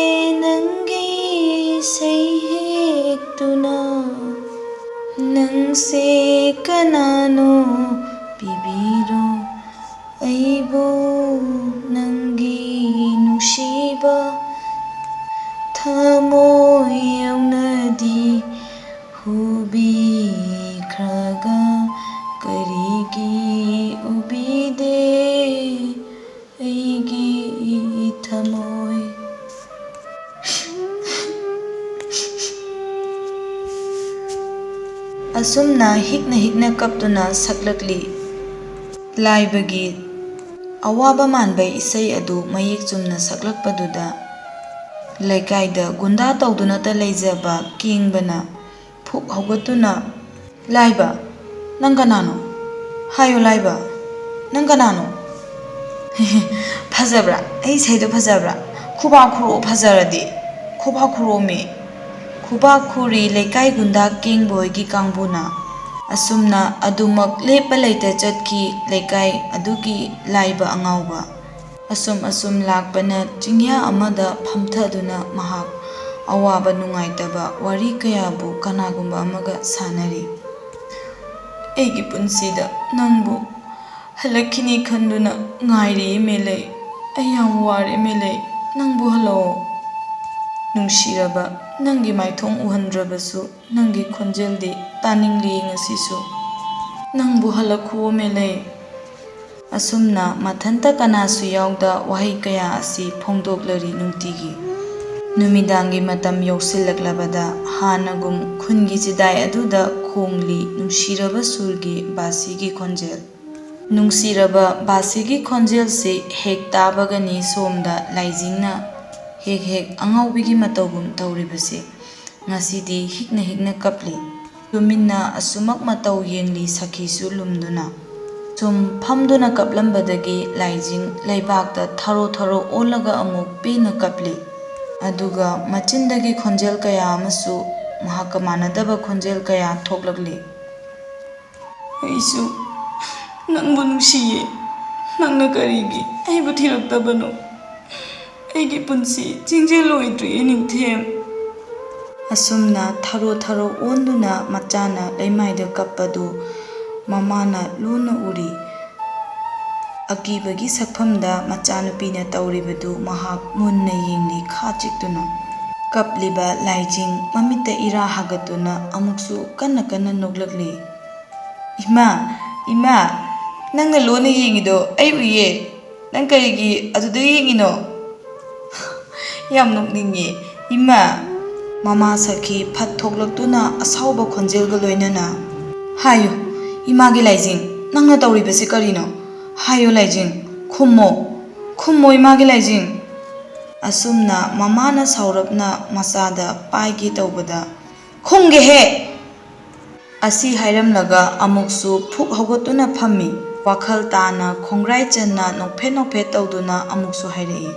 ꯅꯪꯒꯤ ꯁꯩꯍꯦꯛꯇꯨꯅ꯫ ꯅꯪꯁꯦ ꯀꯅꯥꯅꯣ? ꯄꯤꯕꯤꯔꯣ ꯑꯩꯕꯨ ꯅꯪꯒꯤ ꯅꯨꯡꯁꯤꯕ ꯊꯃꯣꯏ ꯌꯧꯅꯗꯤ ꯍꯨꯕꯤꯈ꯭ꯔꯒ ꯀꯔꯤꯒꯤ ꯎꯕꯤꯗꯦ ꯑꯩꯒꯤ ꯊꯃꯣꯏ? ꯑꯁꯨꯝꯅ ꯍꯤꯛꯅ ꯍꯤꯛꯅ ꯀꯞꯇꯨꯅ ꯁꯛꯂꯛꯂꯤ꯫ ꯂꯥꯏꯕꯒꯤ ꯑꯋꯥꯕ ꯃꯥꯟꯕ ꯏꯁꯩ ꯑꯗꯨ ꯃꯌꯦꯛ ꯆꯨꯝꯅ ꯁꯛꯂꯛꯄꯗꯨꯗ ꯂꯩꯀꯥꯏꯗ ꯒꯨꯟꯗꯥ ꯇꯧꯗꯨꯅꯇ ꯂꯩꯖꯕ ꯀꯦꯡꯕꯅ ꯐꯨꯛ ꯍꯧꯒꯠꯇꯨꯅ, "ꯂꯥꯏꯕ, ꯅꯪ ꯀꯅꯥꯅꯣ? ꯍꯥꯏꯌꯨ ꯂꯥꯏꯕ, ꯅꯪ ꯀꯅꯥꯅꯣ?" "ꯐꯖꯕ꯭ꯔꯥ? ꯑꯩ ꯏꯁꯩꯗꯣ ꯐꯖꯕ꯭ꯔꯥ? ꯈꯨꯕꯥꯛ ꯈꯨꯔꯛꯑꯣ ꯐꯖꯔꯗꯤ, ꯈꯨꯕꯥꯛ ꯈꯨꯔꯛꯑꯣꯃꯤ꯫" ꯈꯨꯕꯥꯛ ꯈꯨꯔꯤ ꯂꯩꯀꯥꯏ ꯒꯨꯟꯗꯥ ꯀꯦꯡꯕ ꯍꯣꯏꯒꯤ ꯀꯥꯡꯕꯨꯅ꯫ ꯑꯁꯨꯝꯅ ꯑꯗꯨꯃꯛ ꯂꯦꯞꯄ ꯂꯩꯇ ꯆꯠꯈꯤ ꯂꯩꯀꯥꯏ ꯑꯗꯨꯒꯤ ꯂꯥꯏꯕ ꯑꯉꯥꯎꯕ꯫ ꯑꯁꯨꯝ ꯑꯁꯨꯝ ꯂꯥꯛꯄꯅ ꯆꯤꯡꯌꯥ ꯑꯃꯗ ꯐꯝꯊꯗꯨꯅ ꯃꯍꯥꯛ ꯑꯋꯥꯕ ꯅꯨꯡꯉꯥꯏꯇꯕ ꯋꯥꯔꯤ ꯀꯌꯥꯕꯨ ꯀꯅꯥꯒꯨꯝꯕ ꯑꯃꯒ ꯁꯥꯟꯅꯔꯤ꯫ "ꯑꯩꯒꯤ ꯄꯨꯟꯁꯤꯗ ꯅꯪꯕꯨ ꯍꯜꯂꯛꯈꯤꯅꯤ ꯈꯟꯗꯨꯅ ꯉꯥꯏꯔꯤ ꯏꯃꯦꯂꯩ꯫ ꯑꯩ ꯌꯥꯝ ꯋꯥꯔꯦ ꯏꯃꯦꯂꯩ, ꯅꯪꯕꯨ ꯍꯜꯂꯛꯑꯣ꯫ ꯅꯨꯡꯁꯤꯔꯕ, ꯅꯪꯒꯤ ꯃꯥꯏꯊꯣꯡ ꯎꯍꯟꯗ꯭ꯔꯕꯁꯨ ꯅꯪꯒꯤ ꯈꯣꯟꯖꯦꯜꯗꯤ ꯇꯥꯅꯤꯡꯂꯤ ꯉꯁꯤꯁꯨ꯫ ꯅꯪꯕꯨ ꯍꯜꯂꯛꯈꯨꯑꯣ ꯏꯃꯦꯂꯩ"꯫ ꯑꯁꯨꯝꯅ ꯃꯊꯟꯇ ꯀꯅꯥꯁꯨ ꯌꯥꯎꯗ ꯋꯥꯍꯩ ꯀꯌꯥ ꯑꯁꯤ ꯐꯣꯡꯗꯣꯛꯂꯔꯤ ꯅꯨꯡꯇꯤꯒꯤ꯫ ꯅꯨꯃꯤꯗꯥꯡꯒꯤ ꯃꯇꯝ ꯌꯧꯁꯤꯜꯂꯛꯂꯕꯗ ꯍꯥꯟꯅꯒꯨꯝ ꯈꯨꯟꯒꯤ ꯆꯤꯗꯥꯏ ꯑꯗꯨꯗ ꯈꯣꯡꯂꯤ ꯅꯨꯡꯁꯤꯔꯕ ꯁꯨꯔꯒꯤ ꯕꯥꯁꯤꯒꯤ ꯈꯣꯟꯖꯦꯜ꯫ ꯅꯨꯡꯁꯤꯔꯕ ꯕꯥꯁꯤꯒꯤ ꯈꯣꯟꯖꯦꯜꯁꯤ ꯍꯦꯛ ꯇꯥꯕꯒꯅꯤ ꯁꯣꯝꯗ ꯂꯥꯏꯖꯤꯡꯅ ꯍꯦꯛ ꯍꯦꯛ ꯑꯉꯥꯎꯕꯤꯒꯤ ꯃꯇꯧꯒꯨꯝ ꯇꯧꯔꯤꯕꯁꯦ꯫ ꯉꯁꯤꯗꯤ ꯍꯤꯛꯅ ꯍꯤꯛꯅ ꯀꯞꯂꯤ꯫ ꯇꯨꯃꯤꯟꯅ ꯑꯁꯨꯃꯛ ꯃꯇꯧ ꯌꯦꯡꯂꯤ ꯁꯈꯤꯁꯨ ꯂꯨꯝꯗꯨꯅ꯫ ꯁꯨꯝ ꯐꯝꯗꯨꯅ ꯀꯞꯂꯝꯕꯗꯒꯤ ꯂꯥꯏꯖꯤꯡ ꯂꯩꯕꯥꯛꯇ ꯊꯔꯣ ꯊꯔꯣ ꯑꯣꯜꯂꯒ ꯑꯃꯨꯛ ꯄꯦꯟꯅ ꯀꯞꯂꯤ꯫ ꯑꯗꯨꯒ ꯃꯆꯤꯟꯗꯒꯤ ꯈꯣꯟꯖꯦꯜ ꯀꯌꯥ ꯑꯃꯁꯨ ꯃꯍꯥꯛꯀ ꯃꯥꯟꯅꯗꯕ ꯈꯣꯟꯖꯦꯜ ꯀꯌꯥ ꯊꯣꯛꯂꯛꯂꯤ꯫ "ꯑꯩꯁꯨ ꯅꯪꯕꯨ ꯅꯨꯡꯁꯤꯌꯦ꯫ ꯅꯪꯅ ꯀꯔꯤꯒꯤ ꯑꯩꯕꯨ ꯊꯤꯔꯛꯇꯕꯅꯣ? ꯑꯩꯒꯤ ꯄꯨꯟꯁꯤ ꯆꯤꯡꯖꯦꯜ ꯑꯣꯏꯗ꯭ꯔꯤꯌꯦ ꯅꯤꯡꯊꯦꯝ"꯫ ꯑꯁꯨꯝꯅ ꯊꯔꯣ ꯊꯔꯣ ꯑꯣꯟꯗꯨꯅ ꯃꯆꯥꯅ ꯂꯩꯃꯥꯏꯗ ꯀꯞꯄꯗꯨ ꯃꯃꯥꯅ ꯂꯨꯅ ꯎꯔꯤ꯫ ꯑꯀꯤꯕꯒꯤ ꯁꯛꯐꯝꯗ ꯃꯆꯥꯅꯨꯄꯤꯅ ꯇꯧꯔꯤꯕꯗꯨ ꯃꯍꯥꯛ ꯃꯨꯟꯅ ꯌꯦꯡꯂꯤ ꯈꯥ ꯆꯤꯛꯇꯨꯅ꯫ ꯀꯞꯂꯤꯕ ꯂꯥꯏꯖꯤꯡ ꯃꯃꯤꯠꯇ ꯏꯔꯥ ꯍꯥꯒꯠꯇꯨꯅ ꯑꯃꯨꯛꯁꯨ ꯀꯟꯅ ꯀꯟꯅ ꯅꯣꯛꯂꯛꯂꯤ꯫ "ꯏꯃꯥ, ꯏꯃꯥ, ꯅꯪꯅ ꯂꯣꯟꯅ ꯌꯦꯡꯉꯤꯗꯣ ꯑꯩ ꯎꯏꯌꯦ꯫ ꯅꯪ ꯀꯔꯤꯒꯤ ꯑꯗꯨꯗ ꯌꯦꯡꯉꯤꯅꯣ?" "ꯌꯥꯝ ꯅꯣꯛꯅꯤꯡꯉꯦ, ꯏꯃꯥ"꯫ ꯃꯃꯥ ꯁꯈꯤ ꯐꯠ ꯊꯣꯛꯂꯛꯇꯨꯅ ꯑꯁꯥꯎꯕ ꯈꯣꯟꯖꯦꯜꯒ ꯂꯣꯏꯅꯅ, "ꯍꯥꯏꯌꯨ, ꯏꯃꯥꯒꯤ ꯂꯥꯏꯖꯤꯡ, ꯅꯪꯅ ꯇꯧꯔꯤꯕꯁꯤ ꯀꯔꯤꯅꯣ? ꯍꯥꯏꯌꯨ ꯂꯥꯏꯖꯤꯡ, ꯈꯨꯝꯃꯣ, ꯈꯨꯝꯃꯣ ꯏꯃꯥꯒꯤ ꯂꯥꯏꯖꯤꯡ"꯫ ꯑꯁꯨꯝꯅ ꯃꯃꯥꯅ ꯁꯥꯎꯔꯞꯅ ꯃꯆꯥꯗ ꯄꯥꯏꯒꯦ ꯇꯧꯕꯗ, "ꯈꯨꯝꯒꯦꯍꯦ!" ꯑꯁꯤ ꯍꯥꯏꯔꯝꯂꯒ ꯑꯃꯨꯛꯁꯨ ꯐꯨꯛ ꯍꯧꯒꯠꯇꯨꯅ ꯐꯝꯃꯤ꯫ ꯋꯥꯈꯜ ꯇꯥꯅ ꯈꯣꯡꯒ꯭ꯔꯥꯏ ꯆꯟꯅ ꯅꯣꯛꯐꯦꯠ ꯅꯣꯛꯐꯦꯠ ꯇꯧꯗꯨꯅ ꯑꯃꯨꯛꯁꯨ ꯍꯥꯏꯔꯛꯏ,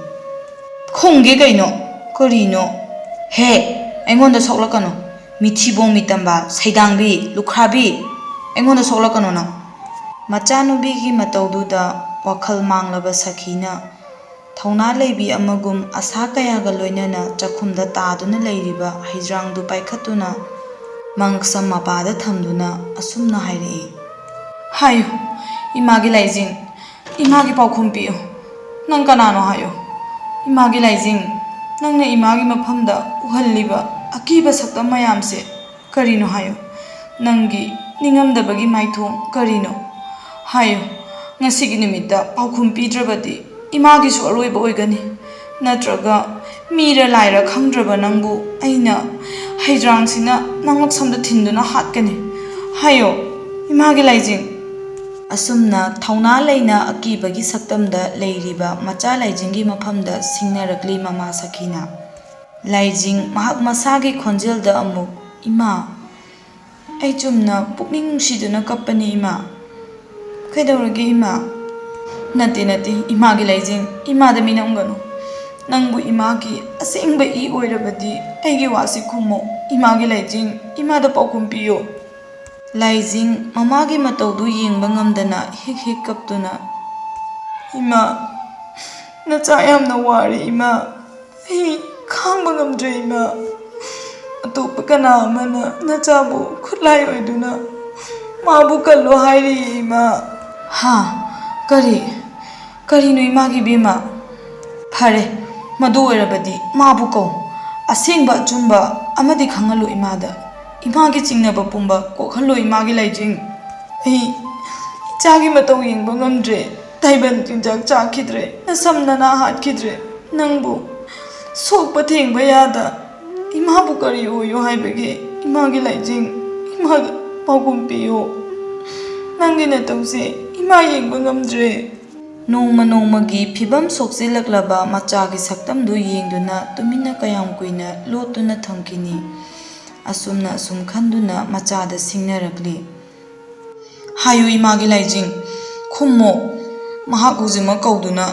"ꯈꯨꯝꯒꯦ ꯀꯩꯅꯣ? ꯀꯔꯤꯅꯣ? ꯍꯦ, ꯑꯩꯉꯣꯟꯗ ꯁꯣꯛꯂꯛꯀꯅꯨ꯫ ꯃꯤꯊꯤꯕꯣꯡ ꯃꯤꯇꯝꯕ, ꯁꯩꯗꯥꯡꯕꯤ, ꯂꯨꯈ꯭ꯔꯥꯕꯤ, ꯑꯩꯉꯣꯟꯗ ꯁꯣꯛꯂꯛꯀꯅꯨ ꯅꯪ"꯫ ꯃꯆꯥꯅꯨꯄꯤꯒꯤ ꯃꯇꯧꯗꯨꯗ ꯋꯥꯈꯜ ꯃꯥꯡꯂꯕ ꯁꯈꯤꯅ ꯊꯧꯅꯥ ꯂꯩꯕꯤ ꯑꯃꯒꯨꯝ ꯑꯁꯥ ꯀꯌꯥꯒ ꯂꯣꯏꯅꯅ ꯆꯥꯛꯈꯨꯝꯗ ꯇꯥꯗꯨꯅ ꯂꯩꯔꯤꯕ ꯍꯩꯗ꯭ꯔꯥꯡꯗꯨ ꯄꯥꯏꯈꯠꯇꯨꯅ ꯃꯉꯛꯁꯝ ꯃꯄꯥꯗ ꯊꯝꯗꯨꯅ ꯑꯁꯨꯝꯅ ꯍꯥꯏꯔꯛꯏ, "ꯍꯥꯏꯌꯨ, ꯏꯃꯥꯒꯤ ꯂꯥꯏꯖꯤꯡ, ꯏꯃꯥꯒꯤ ꯄꯥꯎꯈꯨꯝ ꯄꯤꯌꯨ꯫ ꯅꯪ ꯀꯅꯥꯅꯣ ꯍꯥꯏꯌꯨ? ꯏꯃꯥꯒꯤ ꯂꯥꯏꯖꯤꯡ, ꯅꯪꯅ ꯏꯃꯥꯒꯤ ꯃꯐꯝꯗ ꯎꯍꯜꯂꯤꯕ ꯑꯀꯤꯕ ꯁꯛꯇꯝ ꯃꯌꯥꯝꯁꯦ ꯀꯔꯤꯅꯣ ꯍꯥꯏꯌꯨ? ꯅꯪꯒꯤ ꯅꯤꯡꯉꯝꯗꯕꯒꯤ ꯃꯥꯏꯊꯣꯡ ꯀꯔꯤꯅꯣ? ꯍꯥꯏꯌꯨ, ꯉꯁꯤꯒꯤ ꯅꯨꯃꯤꯠꯇ ꯄꯥꯎꯈꯨꯝ ꯄꯤꯗ꯭ꯔꯕꯗꯤ ꯏꯃꯥꯒꯤꯁꯨ ꯑꯔꯣꯏꯕ ꯑꯣꯏꯒꯅꯤ꯫ ꯅꯠꯇ꯭ꯔꯒ ꯃꯤꯔ ꯂꯥꯏꯔ ꯈꯪꯗ꯭ꯔꯕ ꯅꯪꯕꯨ ꯑꯩꯅ ꯍꯩꯗ꯭ꯔꯥꯡꯁꯤꯅ ꯅꯉꯛꯁꯝꯗ ꯊꯤꯟꯗꯨꯅ ꯍꯥꯠꯀꯅꯤ꯫ ꯍꯥꯏꯌꯣ, ꯏꯃꯥꯒꯤ ꯂꯥꯏꯖꯤꯡ!" ꯑꯁꯨꯝꯅ ꯊꯧꯅꯥ ꯂꯩꯅ ꯑꯀꯤꯕꯒꯤ ꯁꯛꯇꯝꯗ ꯂꯩꯔꯤꯕ ꯃꯆꯥ ꯂꯥꯏꯖꯤꯡꯒꯤ ꯃꯐꯝꯗ ꯁꯤꯡꯅꯔꯛꯂꯤ ꯃꯃꯥ ꯁꯈꯤꯅ꯫ ꯂꯥꯏꯖꯤꯡ ꯃꯍꯥꯛ ꯃꯁꯥꯒꯤ ꯈꯣꯟꯖꯦꯜꯗ ꯑꯃꯨꯛ, "ꯏꯃꯥ, ꯑꯩ ꯆꯨꯝꯅ ꯄꯨꯛꯅꯤꯡ ꯅꯨꯡꯁꯤꯗꯨꯅ ꯀꯞꯄꯅꯤ ꯏꯃꯥ꯫ ꯀꯩꯗꯧꯔꯒꯦ ꯏꯃꯥ?" "ꯅꯠꯇꯦ, ꯅꯠꯇꯦ, ꯏꯃꯥꯒꯤ ꯂꯥꯏꯖꯤꯡ, ꯏꯃꯥꯗ ꯃꯤꯅꯝꯒꯅꯨ꯫ ꯅꯪꯕꯨ ꯏꯃꯥꯒꯤ ꯑꯁꯦꯡꯕ ꯏ ꯑꯣꯏꯔꯕꯗꯤ ꯑꯩꯒꯤ ꯋꯥꯁꯤ ꯈꯨꯝꯃꯣ꯫ ꯏꯃꯥꯒꯤ ꯂꯥꯏꯖꯤꯡ, ꯏꯃꯥꯗ ꯄꯥꯎꯈꯨꯝ ꯄꯤꯌꯣ꯫" ꯂꯥꯏꯖꯤꯡ ꯃꯃꯥꯒꯤ ꯃꯇꯧꯗꯨ ꯌꯦꯡꯕ ꯉꯝꯗꯅ ꯍꯤꯛ ꯍꯤꯛ ꯀꯞꯇꯨꯅ, "ꯏꯃꯥ, ꯅꯆꯥ ꯌꯥꯝꯅ ꯋꯥꯔꯦ ꯏꯃꯥ꯫ ꯑꯩ ꯈꯥꯡꯕ ꯉꯝꯗ꯭ꯔꯦ ꯏꯃꯥ꯫ ꯑꯇꯣꯞꯄ ꯀꯅꯥ ꯑꯃꯅ ꯅꯆꯥꯕꯨ ꯈꯨꯠꯂꯥꯏ ꯑꯣꯏꯗꯨꯅ ꯃꯥꯕꯨ ꯀꯜꯂꯣ ꯍꯥꯏꯔꯤꯌꯦ ꯏꯃꯥ꯫" "ꯍꯥ? ꯀꯔꯤ? ꯀꯔꯤꯅꯣ ꯏꯃꯥꯒꯤ ꯏꯕꯦꯝꯃ?" "ꯐꯔꯦ, ꯃꯗꯨ ꯑꯣꯏꯔꯕꯗꯤ ꯃꯥꯕꯨ ꯀꯧ꯫ ꯑꯁꯦꯡꯕ ꯑꯆꯨꯝꯕ ꯑꯃꯗꯤ ꯈꯪꯍꯜꯂꯨ ꯏꯃꯥꯗ꯫ ꯏꯃꯥꯒꯤ ꯆꯤꯡꯅꯕ ꯄꯨꯝꯕ ꯀꯣꯛꯍꯜꯂꯨ ꯏꯃꯥꯒꯤ ꯂꯥꯏꯖꯤꯡ꯫ ꯑꯩ ꯏꯆꯥꯒꯤ ꯃꯇꯧ ꯌꯦꯡꯕ ꯉꯝꯗ꯭ꯔꯦ꯫ ꯇꯥꯏꯕꯪ ꯆꯤꯟꯖꯥꯛ ꯆꯥꯈꯤꯗ꯭ꯔꯦ, ꯅꯁꯝ ꯅꯅꯥ ꯍꯥꯠꯈꯤꯗ꯭ꯔꯦ꯫ ꯅꯪꯕꯨ ꯁꯣꯛꯄ ꯊꯦꯡꯕ ꯌꯥꯗ ꯏꯃꯥꯕꯨ ꯀꯔꯤ ꯑꯣꯏꯌꯣ ꯍꯥꯏꯕꯒꯦ? ꯏꯃꯥꯒꯤ ꯂꯥꯏꯖꯤꯡ, ꯏꯃꯥꯒꯤ ꯄꯥꯎꯈꯨꯝ ꯄꯤꯌꯣ꯫ ꯅꯪꯒꯤ ꯅꯇꯧꯁꯦ ꯏꯃꯥ ꯌꯦꯡꯕ ꯉꯝꯗ꯭ꯔꯦ꯫" ꯅꯣꯡꯃ ꯅꯣꯡꯃꯒꯤ ꯐꯤꯕꯝ ꯁꯣꯛꯆꯤꯜꯂꯛꯂꯕ ꯃꯆꯥꯒꯤ ꯁꯛꯇꯝꯗꯨ ꯌꯦꯡꯗꯨꯅ ꯇꯨꯃꯤꯟꯅ ꯀꯌꯥꯝ ꯀꯨꯏꯅ ꯂꯣꯠꯇꯨꯅ ꯊꯝꯈꯤꯅꯤ? ꯑꯁꯨꯝꯅ ꯑꯁꯨꯝ ꯈꯟꯗꯨꯅ ꯃꯆꯥꯗ ꯁꯤꯡꯅꯔꯛꯂꯤ꯫ "ꯍꯥꯏꯌꯨ ꯏꯃꯥꯒꯤ ꯂꯥꯏꯖꯤꯡ, ꯈꯨꯝꯃꯣ꯫ ꯃꯍꯥꯛ ꯍꯧꯖꯤꯛꯃꯛ ꯀꯧꯗꯨꯅ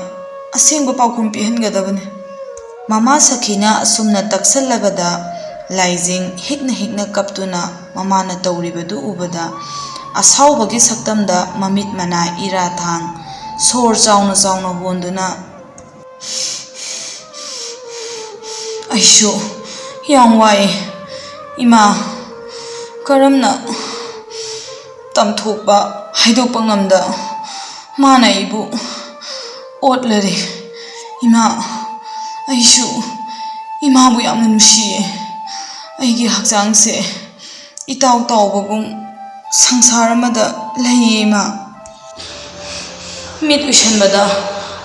ꯑꯁꯦꯡꯕ ꯄꯥꯎꯈꯨꯝ ꯄꯤꯍꯟꯒꯗꯕꯅꯤ꯫" ꯃꯃꯥ ꯁꯈꯤꯅ ꯑꯁꯨꯝꯅ ꯇꯛꯁꯜꯂꯕꯗ ꯂꯥꯏꯖꯤꯡ ꯍꯤꯛꯅ ꯍꯤꯛꯅ ꯀꯞꯇꯨꯅ ꯃꯃꯥꯅ ꯇꯧꯔꯤꯕꯗꯨ ꯎꯕꯗ ꯑꯁꯥꯎꯕꯒꯤ ꯁꯛꯇꯝꯗ ꯃꯃꯤꯠ ꯃꯅꯥ ꯏꯔꯥ ꯊꯥꯡ ꯁꯣꯔ ꯆꯥꯎꯅ ꯆꯥꯎꯅ ꯍꯣꯟꯗꯨꯅ, ꯑꯩꯁꯨ ꯌꯥꯝ ꯋꯥꯏ ꯏꯃꯥ꯫ ꯀꯔꯝꯅ ꯇꯝꯊꯣꯛꯄ ꯍꯥꯏꯗꯣꯛꯄ ꯉꯝꯗ ꯃꯥꯅ ꯑꯩꯕꯨ ꯑꯣꯠꯂꯔꯦ꯫ ꯏꯃꯥ, ꯑꯩꯁꯨ ꯏꯃꯥꯕꯨ ꯌꯥꯝꯅ ꯅꯨꯡꯁꯤꯌꯦ꯫ ꯑꯩꯒꯤ ꯍꯛꯆꯥꯡꯁꯦ ꯏꯇꯥꯎ ꯇꯥꯎꯕꯒꯨꯝ ꯁꯪꯁꯥꯔ ꯑꯃꯗ ꯂꯩꯌꯦ ꯏꯃꯥ꯫ ꯃꯤꯠ ꯎꯏꯁꯟꯕꯗ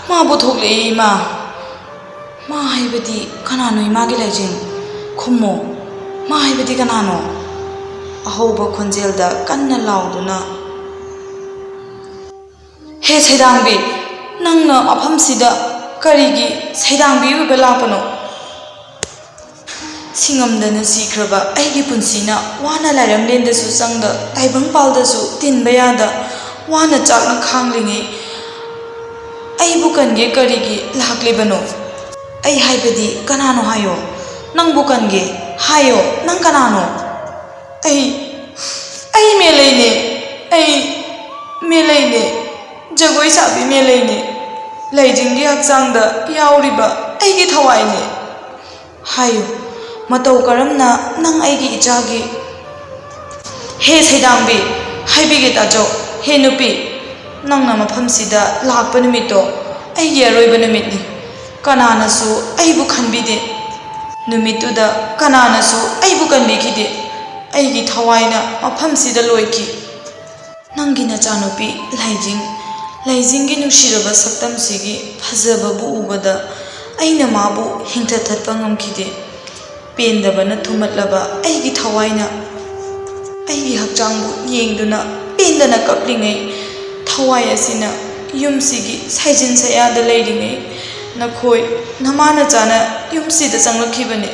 ꯃꯥꯕꯨ ꯊꯣꯛꯂꯛꯑꯦ ꯏꯃꯥ꯫ ꯃꯥ ꯍꯥꯏꯕꯗꯤ ꯀꯅꯥꯅꯣ ꯏꯃꯥꯒꯤ ꯂꯥꯏꯖꯤꯡ? ꯈꯨꯝꯃꯣ, ꯃꯥ ꯍꯥꯏꯕꯗꯤ ꯀꯅꯥꯅꯣ? ꯑꯍꯧꯕ ꯈꯣꯟꯖꯦꯜꯗ ꯀꯟꯅ ꯂꯥꯎꯗꯨꯅ, "ꯍꯦ ꯁꯩꯗꯥꯡꯕꯤ, ꯅꯪꯅ ꯃꯐꯝꯁꯤꯗ ꯀꯔꯤꯒꯤ ꯁꯩꯗꯥꯡꯕꯤ ꯑꯣꯏꯕ ꯂꯥꯛꯄꯅꯣ?" ꯁꯤꯡꯉꯝꯗꯅ ꯁꯤꯈ꯭ꯔꯕ ꯑꯩꯒꯤ ꯄꯨꯟꯁꯤꯅ ꯋꯥꯅ ꯂꯥꯏꯔꯝꯂꯦꯟꯗꯁꯨ ꯆꯪꯗ, ꯇꯥꯏꯕꯪꯄꯥꯜꯗꯁꯨ ꯇꯤꯟꯕ ꯌꯥꯗ ꯋꯥꯅ ꯆꯥꯛꯅ ꯈꯥꯡꯂꯤꯉꯩ, ꯑꯩꯕꯨ ꯀꯟꯒꯦ ꯀꯔꯤꯒꯤ ꯂꯥꯛꯂꯤꯕꯅꯣ? ꯑꯩ ꯍꯥꯏꯕꯗꯤ ꯀꯅꯥꯅꯣ ꯍꯥꯏꯌꯣ? ꯅꯪꯕꯨ ꯀꯟꯒꯦ ꯍꯥꯏꯌꯣ? ꯅꯪ ꯀꯅꯥꯅꯣ? ꯑꯩ, ꯑꯩ ꯃꯦꯂꯩꯅꯦ꯫ ꯑꯩ ꯃꯦꯂꯩꯅꯦ꯫ ꯖꯒꯣꯏ ꯁꯥꯕꯤ ꯃꯦꯂꯩꯅꯦ꯫ ꯂꯥꯏꯖꯤꯡꯒꯤ ꯍꯛꯆꯥꯡꯗ ꯌꯥꯎꯔꯤꯕ ꯑꯩꯒꯤ ꯊꯋꯥꯏꯅꯦ꯫ ꯍꯥꯏꯌꯨ, ꯃꯇꯧ ꯀꯔꯝꯅ ꯅꯪ ꯑꯩꯒꯤ ꯏꯆꯥꯒꯤ? ꯍꯦ ꯁꯩꯗꯥꯡꯕꯤ, ꯍꯥꯏꯕꯤꯒꯦ ꯇꯥꯖꯧ꯫ ꯍꯦ ꯅꯨꯄꯤ, ꯅꯪꯅ ꯃꯐꯝꯁꯤꯗ ꯂꯥꯛꯄ ꯅꯨꯃꯤꯠꯇꯣ ꯑꯩꯒꯤ ꯑꯔꯣꯏꯕ ꯅꯨꯃꯤꯠꯅꯤ꯫ ꯀꯅꯥꯅꯁꯨ ꯑꯩꯕꯨ ꯈꯟꯕꯤꯗꯦ꯫ ꯅꯨꯃꯤꯠꯇꯨꯗ ꯀꯅꯥꯅꯁꯨ ꯑꯩꯕꯨ ꯀꯟꯕꯤꯈꯤꯗꯦ꯫ ꯑꯩꯒꯤ ꯊꯋꯥꯏꯅ ꯃꯐꯝꯁꯤꯗ ꯂꯣꯏꯈꯤ꯫ ꯅꯪꯒꯤ ꯅꯆꯥꯅꯨꯄꯤ ꯂꯥꯏꯖꯤꯡ, ꯂꯥꯏꯖꯤꯡꯒꯤ ꯅꯨꯡꯁꯤꯔꯕ ꯁꯛꯇꯝꯁꯤꯒꯤ ꯐꯖꯕꯕꯨ ꯎꯕꯗ ꯑꯩꯅ ꯃꯥꯕꯨ ꯍꯤꯡꯊ ꯊꯠꯄ ꯉꯝꯈꯤꯗꯦ꯫ ꯄꯦꯟꯗꯕꯅ ꯊꯨꯝꯃꯠꯂꯕ ꯑꯩꯒꯤ ꯊꯋꯥꯏꯅ ꯑꯩꯒꯤ ꯍꯛꯆꯥꯡꯕꯨ ꯌꯦꯡꯗꯨꯅ ꯄꯦꯟꯗꯅ ꯀꯞꯂꯤꯉꯩ, ꯊꯋꯥꯏ ꯑꯁꯤꯅ ꯌꯨꯝꯁꯤꯒꯤ ꯁꯥꯏꯖꯤꯟ ꯁꯌꯥꯗ ꯂꯩꯔꯤꯉꯩ, ꯅꯈꯣꯏ ꯅꯃꯥ ꯅꯆꯥꯅ ꯌꯨꯝꯁꯤꯗ ꯆꯪꯂꯛꯈꯤꯕꯅꯤ꯫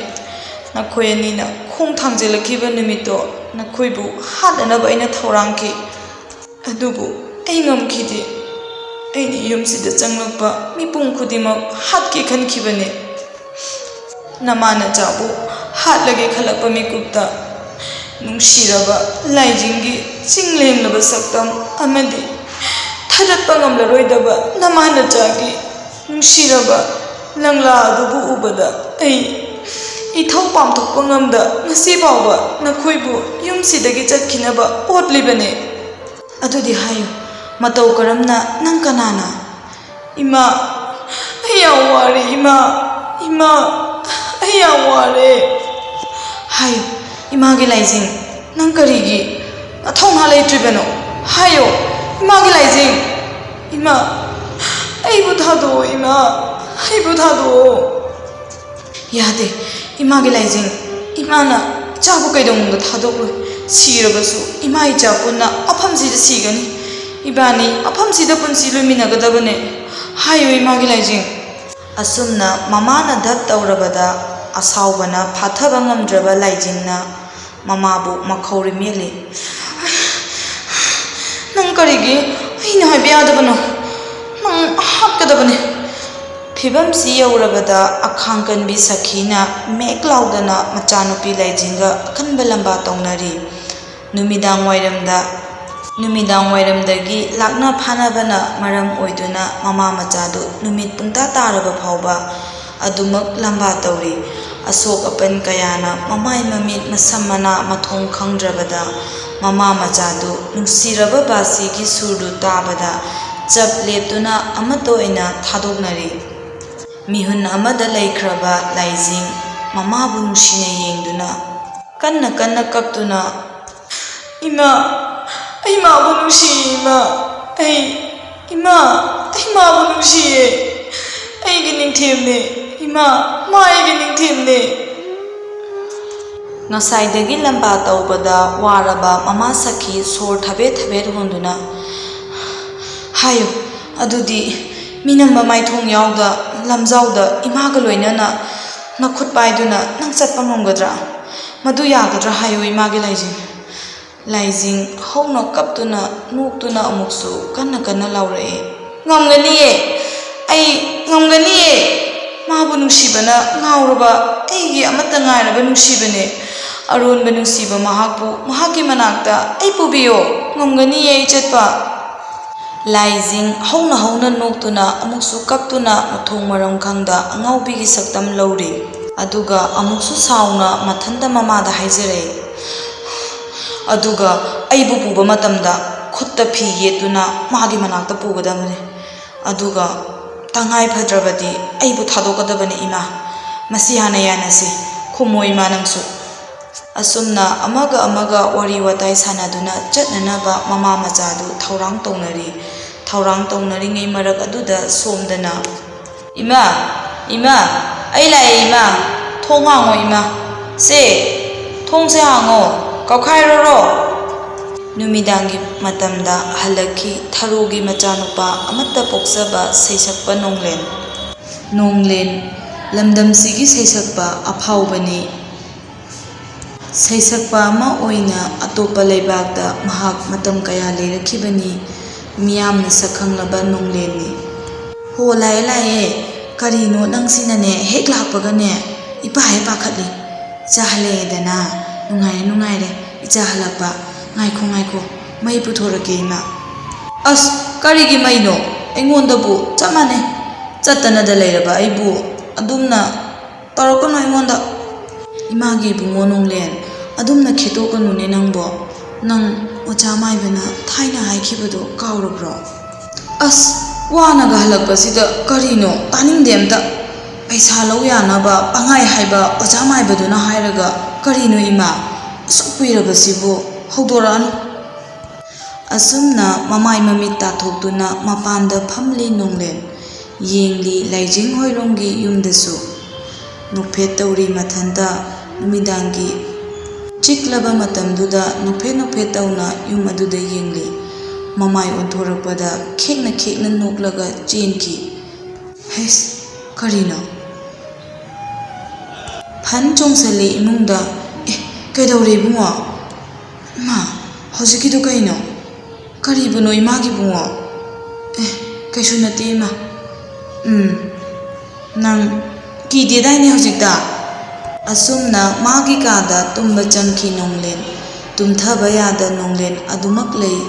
ꯅꯈꯣꯏ ꯑꯅꯤꯅ ꯈꯣꯡ ꯊꯥꯡꯖꯤꯜꯂꯛꯈꯤꯕ ꯅꯨꯃꯤꯠꯇꯣ ꯅꯈꯣꯏꯕꯨ ꯍꯥꯠꯅꯅꯕ ꯑꯩꯅ ꯊꯧꯔꯥꯡꯈꯤ꯫ ꯑꯗꯨꯕꯨ ꯑꯩ ꯉꯝꯈꯤꯗꯦ꯫ ꯑꯩꯅ ꯌꯨꯝꯁꯤꯗ ꯆꯪꯂꯛꯄ ꯃꯤꯄꯨꯝ ꯈꯨꯗꯤꯡꯃꯛ ꯍꯥꯠꯀꯦ ꯈꯟꯈꯤꯕꯅꯤ꯫ ꯅꯃꯥ ꯅꯆꯥꯕꯨ ꯍꯥꯠꯂꯒꯦ ꯈꯜꯂꯛꯄ ꯃꯤꯀꯨꯞꯇ ꯅꯨꯡꯁꯤꯔꯕ ꯂꯥꯏꯖꯤꯡꯒꯤ ꯆꯤꯡ ꯂꯦꯝꯂꯕ ꯁꯛꯇꯝ ꯑꯃꯗꯤ ꯊꯥꯗꯠꯄ ꯉꯝꯂꯔꯣꯏꯗꯕ ꯅꯃꯥ ꯅꯆꯥꯒꯤ ꯅꯨꯡꯁꯤꯔꯕ ꯂꯪꯂꯥ ꯑꯗꯨꯕꯨ ꯎꯕꯗ ꯑꯩ ꯏꯊꯧ ꯄꯥꯡꯊꯣꯛꯄ ꯉꯝꯗ ꯉꯁꯤ ꯐꯥꯎꯕ ꯅꯈꯣꯏꯕꯨ ꯌꯨꯝꯁꯤꯗꯒꯤ ꯆꯠꯈꯤꯅꯕ ꯍꯣꯠꯂꯤꯕꯅꯦ꯫ ꯑꯗꯨꯗꯤ ꯍꯥꯏꯌꯨ, ꯃꯇꯧ ꯀꯔꯝꯅ? ꯅꯪ ꯀꯅꯥꯅ? ꯏꯃꯥ, ꯑꯩ ꯌꯥꯝ ꯋꯥꯔꯦ, ꯏꯃꯥ, ꯏꯃꯥ, ꯑꯩ ꯌꯥꯝ ꯋꯥꯔꯦ꯫ ꯍꯥꯏꯌꯨ, ꯏꯃꯥꯒꯤ ꯂꯥꯏꯖꯤꯡ, ꯅꯪ ꯀꯔꯤꯒꯤ ꯅꯊꯧꯅꯥ ꯂꯩꯇ꯭ꯔꯤꯕꯅꯣ? ꯍꯥꯏꯌꯣ, ꯏꯃꯥꯒꯤ ꯂꯥꯏꯖꯤꯡ꯫ ꯏꯃꯥ, ꯑꯩꯕꯨ ꯊꯥꯗꯣꯛꯑꯣ, ꯏꯃꯥ, ꯑꯩꯕꯨ ꯊꯥꯗꯣꯛꯑꯣ꯫ ꯌꯥꯗꯦ, ꯏꯃꯥꯒꯤ ꯂꯥꯏꯖꯤꯡ, ꯏꯃꯥꯅ ꯏꯆꯥꯕꯨ ꯀꯩꯗꯧꯅꯨꯡꯗ ꯊꯥꯗꯣꯛꯂꯣꯏ꯫ ꯁꯤꯔꯕꯁꯨ ꯏꯃꯥ ꯏꯆꯥ ꯄꯨꯟꯅ ꯃꯐꯝꯁꯤꯗ ꯁꯤꯒꯅꯤ꯫ ꯏꯕꯥꯅꯤ ꯃꯐꯝꯁꯤꯗ ꯄꯨꯟꯁꯤ ꯂꯣꯏꯃꯤꯟꯅꯒꯗꯕꯅꯦ꯫ ꯍꯥꯏꯌꯨ, ꯏꯃꯥꯒꯤ ꯂꯥꯏꯖꯤꯡ꯫ ꯑꯁꯨꯝꯅ ꯃꯃꯥꯅ ꯙꯞ ꯇꯧꯔꯕꯗ ꯑꯁꯥꯎꯕꯅ ꯐꯥꯊꯕ ꯉꯝꯗ꯭ꯔꯕ ꯂꯥꯏꯖꯤꯡꯅ ꯃꯃꯥꯕꯨ ꯃꯈꯧꯔꯤ ꯃꯦꯜꯂꯤ꯫ ꯅꯪ ꯀꯔꯤꯒꯤ ꯑꯩꯅ ꯍꯥꯏꯕ ꯌꯥꯗꯕꯅꯣ? ꯅꯪ ꯍꯥꯠꯀꯗꯕꯅꯤ꯫ ꯐꯤꯕꯝꯁꯤ ꯌꯧꯔꯕꯗ ꯑꯈꯥꯡ ꯀꯟꯕꯤ ꯁꯈꯤꯅ ꯃꯦꯛ ꯂꯥꯎꯗꯅ ꯃꯆꯥꯅꯨꯄꯤ ꯂꯥꯏꯖꯤꯡꯒ ꯑꯀꯟꯕ ꯂꯝꯕꯥ ꯇꯧꯅꯔꯤ꯫ ꯅꯨꯃꯤꯗꯥꯡ ꯋꯥꯏꯔꯝꯗ, ꯅꯨꯃꯤꯗꯥꯡ ꯋꯥꯏꯔꯝꯗꯒꯤ ꯂꯥꯛꯅ ꯐꯥꯅꯕꯅ ꯃꯔꯝ ꯑꯣꯏꯗꯨꯅ ꯃꯃꯥ ꯃꯆꯥꯗꯨ ꯅꯨꯃꯤꯠ ꯄꯨꯡꯇꯥ ꯇꯥꯔꯕ ꯐꯥꯎꯕ ꯑꯗꯨꯃꯛ ꯂꯝꯕꯥ ꯇꯧꯔꯤ꯫ ꯑꯁꯣꯛ ꯑꯄꯟ ꯀꯌꯥꯅ ꯃꯃꯥꯏ ꯃꯃꯤꯠ ꯃꯁꯝ ꯃꯅꯥ ꯃꯊꯣꯡ ꯈꯪꯗ꯭ꯔꯕꯗ ꯃꯃꯥ ꯃꯆꯥꯗꯨ ꯅꯨꯡꯁꯤꯔꯕ ꯕꯥꯁꯤꯒꯤ ꯁꯨꯔꯗꯨ ꯇꯥꯕꯗ ꯆꯞ ꯂꯦꯞꯇꯨꯅ ꯑꯃꯠꯇ ꯑꯣꯏꯅ ꯊꯥꯗꯣꯛꯅꯔꯤ꯫ ꯃꯤꯍꯨꯟ ꯑꯃꯗ ꯂꯩꯈ꯭ꯔꯕ ꯂꯥꯏꯖꯤꯡ ꯃꯃꯥꯕꯨ ꯅꯨꯡꯁꯤꯅ ꯌꯦꯡꯗꯨꯅ ꯀꯟꯅ ꯀꯟꯅ ꯀꯞꯇꯨꯅ, "ꯏꯃꯥ, ꯑꯩ ꯃꯥꯕꯨ ꯅꯨꯡꯁꯤꯌꯦ, ꯏꯃꯥ꯫ ꯑꯩ, ꯏꯃꯥ, ꯑꯩ ꯃꯥꯕꯨ ꯅꯨꯡꯁꯤꯌꯦ꯫ ꯑꯩꯒꯤ ꯅꯤꯡꯊꯦꯝꯅꯦ, ꯏꯃꯥ, ꯃꯥ ꯑꯩꯒꯤ ꯅꯤꯡꯊꯦꯝꯅꯦ"꯫ ꯉꯁꯥꯏꯗꯒꯤ ꯂꯝꯕꯥ ꯇꯧꯕꯗ ꯋꯥꯔꯕ ꯃꯃꯥ ꯁꯈꯤ ꯁꯣꯔ ꯊꯕꯦꯠ ꯊꯕꯦꯠ ꯍꯣꯟꯗꯨꯅ, "ꯍꯥꯏꯌꯨ, ꯑꯗꯨꯗꯤ ꯃꯤꯅꯝꯕ ꯃꯥꯏꯊꯣꯡ ꯌꯥꯎꯗ ꯂꯝꯖꯥꯎꯗ ꯏꯃꯥꯒ ꯂꯣꯏꯅꯅ ꯅꯈꯨꯠ ꯄꯥꯏꯗꯨꯅ ꯅꯪ ꯆꯠꯄ ꯉꯝꯒꯗ꯭ꯔꯥ? ꯃꯗꯨ ꯌꯥꯒꯗ꯭ꯔꯥ? ꯍꯥꯏꯌꯨ, ꯏꯃꯥꯒꯤ ꯂꯥꯏꯖꯤꯡ"꯫ ꯂꯥꯏꯖꯤꯡ ꯍꯧꯅ ꯀꯞꯇꯨꯅ, ꯅꯣꯛꯇꯨꯅ ꯑꯃꯨꯛꯁꯨ ꯀꯟꯅ ꯀꯟꯅ ꯂꯥꯎꯔꯛꯏ, "ꯉꯝꯒꯅꯤꯌꯦ, ꯑꯩ ꯉꯝꯒꯅꯤꯌꯦ꯫ ꯃꯥꯕꯨ ꯅꯨꯡꯁꯤꯕꯅ ꯉꯥꯎꯔꯕ ꯑꯩꯒꯤ ꯑꯃꯠꯇ ꯉꯥꯏꯔꯕ ꯅꯨꯡꯁꯤꯕꯅꯦ꯫ ꯑꯔꯣꯟꯕ ꯅꯨꯡꯁꯤꯕ ꯃꯍꯥꯛꯄꯨ ꯃꯍꯥꯛꯀꯤ ꯃꯅꯥꯛꯇ ꯑꯩ ꯄꯨꯕꯤꯌꯣ꯫ ꯉꯝꯒꯅꯤꯌꯦ ꯑꯩ ꯆꯠꯄ"꯫ ꯂꯥꯏꯖꯤꯡ ꯍꯧꯅ ꯍꯧꯅ ꯅꯣꯛꯇꯨꯅ ꯑꯃꯨꯛꯁꯨ ꯀꯞꯇꯨꯅ ꯃꯊꯣꯡ ꯃꯔꯝ ꯈꯪꯗ ꯑꯉꯥꯎꯕꯤꯒꯤ ꯁꯛꯇꯝ ꯂꯧꯔꯤ꯫ ꯑꯗꯨꯒ ꯑꯃꯨꯛꯁꯨ ꯁꯥꯎꯅ ꯃꯊꯟꯇ ꯃꯃꯥꯗ ꯍꯥꯏꯖꯔꯛꯏ꯫ ꯑꯗꯨꯒ ꯑꯩꯕꯨ ꯄꯨꯕ ꯃꯇꯝꯗ ꯈꯨꯠꯇ ꯐꯤ ꯌꯦꯠꯇꯨꯅ ꯃꯥꯒꯤ ꯃꯅꯥꯛꯇ ꯄꯨꯒꯗꯕꯅꯤ꯫ ꯑꯗꯨꯒ ꯇꯉꯥꯏ ꯐꯗ꯭ꯔꯕꯗꯤ ꯑꯩꯕꯨ ꯊꯥꯗꯣꯛꯀꯗꯕꯅꯤ ꯏꯃꯥ꯫ ꯃꯁꯤ ꯍꯥꯟꯅ ꯌꯥꯅꯁꯤ꯫ ꯈꯨꯝꯃꯣ ꯏꯃꯥ ꯅꯪꯁꯨ꯫ ꯑꯁꯨꯝꯅ ꯑꯃꯒ ꯑꯃꯒ ꯋꯥꯔꯤ ꯋꯥꯇꯥꯏ ꯁꯥꯟꯅꯗꯨꯅ ꯆꯠꯅꯅꯕ ꯃꯃꯥ ꯃꯆꯥꯗꯨ ꯊꯧꯔꯥꯡ ꯇꯧꯅꯔꯤ꯫ ꯊꯧꯔꯥꯡ ꯇꯧꯅꯔꯤꯉꯩ ꯃꯔꯛ ꯑꯗꯨꯗ ꯁꯣꯝꯗꯅ, "ꯏꯃꯥ, ꯏꯃꯥ, ꯑꯩ ꯂꯥꯛꯑꯦ ꯏꯃꯥ, ꯊꯣꯡ ꯍꯥꯡꯉꯣ ꯏꯃꯥ, ꯁꯦ, ꯊꯣꯡꯁꯦ ꯍꯥꯡꯉꯣ, ꯀꯧꯈꯥꯏꯔꯣꯔꯣ?" ꯅꯨꯃꯤꯗꯥꯡꯒꯤ ꯃꯇꯝꯗ ꯍꯜꯂꯛꯈꯤ ꯊꯔꯣꯒꯤ ꯃꯆꯥꯅꯨꯄꯥ ꯑꯃꯠꯇ ꯄꯣꯛꯆꯕ ꯁꯩꯁꯛꯄ ꯅꯣꯡꯂꯦꯟ꯫ ꯅꯣꯡꯂꯦꯟ ꯂꯝꯗꯝꯁꯤꯒꯤ ꯁꯩꯁꯛꯄ ꯑꯐꯥꯎꯕꯅꯤ꯫ ꯁꯩꯁꯛꯄ ꯑꯃ ꯑꯣꯏꯅ ꯑꯇꯣꯞꯄ ꯂꯩꯕꯥꯛꯇ ꯃꯍꯥꯛ ꯃꯇꯝ ꯀꯌꯥ ꯂꯩꯔꯛꯈꯤꯕꯅꯤ꯫ ꯃꯤꯌꯥꯝꯅ ꯁꯛꯈꯪꯂꯕ ꯅꯣꯡꯂꯦꯟꯅꯤ꯫ "ꯍꯣ, ꯂꯥꯛꯑꯦ, ꯂꯥꯛꯑꯦ꯫ ꯀꯔꯤꯅꯣ ꯅꯪꯁꯤꯅꯅꯦ, ꯍꯦꯛ ꯂꯥꯛꯄꯒꯅꯦ ꯏꯄꯥ ꯍꯦꯛ ꯄꯥꯈꯠꯂꯤ꯫ ꯏꯆꯥ ꯍꯜꯂꯛꯑꯦꯗꯅ꯫ ꯅꯨꯡꯉꯥꯏꯔꯦ, ꯅꯨꯡꯉꯥꯏꯔꯦ ꯏꯆꯥ ꯍꯜꯂꯛꯄ꯫ ꯉꯥꯏꯈꯣ, ꯉꯥꯏꯈꯣ, ꯃꯩ ꯄꯨꯊꯣꯔꯛꯀꯦ ꯏꯃꯥ꯫" "ꯑꯁ, ꯀꯔꯤꯒꯤ ꯃꯩꯅꯣ? ꯑꯩꯉꯣꯟꯗꯕꯨ ꯆꯞ ꯃꯥꯟꯅꯩ꯫ ꯆꯠꯇꯅꯗ ꯂꯩꯔꯕ ꯑꯩꯕꯨ ꯑꯗꯨꯝꯅ ꯇꯧꯔꯛꯀꯅꯨ ꯑꯩꯉꯣꯟꯗ꯫" "ꯏꯃꯥꯒꯤ ꯏꯕꯨꯡꯉꯣ ꯅꯣꯡꯂꯦꯟ, ꯑꯗꯨꯝꯅ ꯈꯦꯠꯇꯣꯛꯀꯅꯨꯅꯦ ꯅꯪꯕꯣ꯫ ꯅꯪ ꯑꯣꯖꯥ ꯃꯥꯏꯕꯅ ꯊꯥꯏꯅ ꯍꯥꯏꯈꯤꯕꯗꯣ ꯀꯥꯎꯔꯕ꯭ꯔꯣ?" "ꯑꯁ, ꯋꯥꯅꯒ ꯍꯜꯂꯛꯄꯁꯤꯗ ꯀꯔꯤꯅꯣ? ꯇꯥꯅꯤꯡꯗꯦ ꯑꯝꯇ꯫ ꯄꯩꯁꯥ ꯂꯧ ꯌꯥꯅꯕ ꯄꯪꯍꯥꯏ ꯍꯥꯏꯕ ꯑꯣꯖꯥ ꯃꯥꯏꯕꯗꯨꯅ ꯍꯥꯏꯔꯒ ꯀꯔꯤꯅꯣ ꯏꯃꯥ? ꯑꯁꯨꯛ ꯀꯨꯏꯔꯕꯁꯤꯕꯨ ꯍꯧꯗꯣꯔꯛꯑꯅꯨ꯫" ꯑꯁꯨꯝꯅ ꯃꯃꯥꯏ ꯃꯃꯤꯠ ꯇꯥꯊꯣꯛꯇꯨꯅ ꯃꯄꯥꯟꯗ ꯐꯝꯂꯤ ꯅꯣꯡꯂꯦꯟ꯫ ꯌꯦꯡꯂꯤ ꯂꯥꯏꯖꯤꯡ ꯍꯣꯏꯔꯣꯡꯒꯤ ꯌꯨꯝꯗꯁꯨ꯫ ꯅꯣꯛꯐꯦꯠ ꯇꯧꯔꯤ ꯃꯊꯟꯇ꯫ ꯅꯨꯃꯤꯗꯥꯡꯒꯤ ꯆꯤꯛꯂꯕ ꯃꯇꯝꯗꯨꯗ ꯅꯣꯛꯐꯦꯠ ꯅꯣꯛꯐꯦꯠ ꯇꯧꯅ ꯌꯨꯝ ꯑꯗꯨꯗ ꯌꯦꯡꯂꯤ꯫ ꯃꯃꯥꯏ ꯑꯣꯟꯊꯣꯔꯛꯄꯗ ꯈꯦꯛꯅ ꯈꯦꯛꯅ ꯅꯣꯛꯂꯒ ꯆꯦꯟꯈꯤ꯫ "ꯍꯩꯁ, ꯀꯔꯤꯅꯣ?" ꯐꯟ ꯆꯣꯡꯁꯜꯂꯤ ꯏꯃꯨꯡꯗ꯫ "ꯑꯦ, ꯀꯩꯗꯧꯔꯦ ꯏꯕꯨꯡꯉꯣ? ꯏꯃꯥ, ꯍꯧꯖꯤꯛꯀꯤꯗꯨ ꯀꯩꯅꯣ? ꯀꯔꯤꯕꯨꯅꯣ ꯏꯃꯥꯒꯤ ꯏꯕꯨꯡꯉꯣ? ꯑꯦ, ꯀꯩꯁꯨ ꯅꯠꯇꯦ ꯏꯃꯥ꯫ ꯎꯝ, ꯅꯪ ꯀꯤꯗꯦꯗꯥꯏꯅꯦ ꯍꯧꯖꯤꯛꯇ?" ꯑꯁꯨꯝꯅ ꯃꯥꯒꯤ ꯀꯥꯗ ꯇꯨꯝꯕ ꯆꯪꯈꯤ ꯅꯣꯡꯂꯦꯟ꯫ ꯇꯨꯝꯊꯕ ꯌꯥꯗ ꯅꯣꯡꯂꯦꯟ ꯑꯗꯨꯃꯛ ꯂꯩ꯫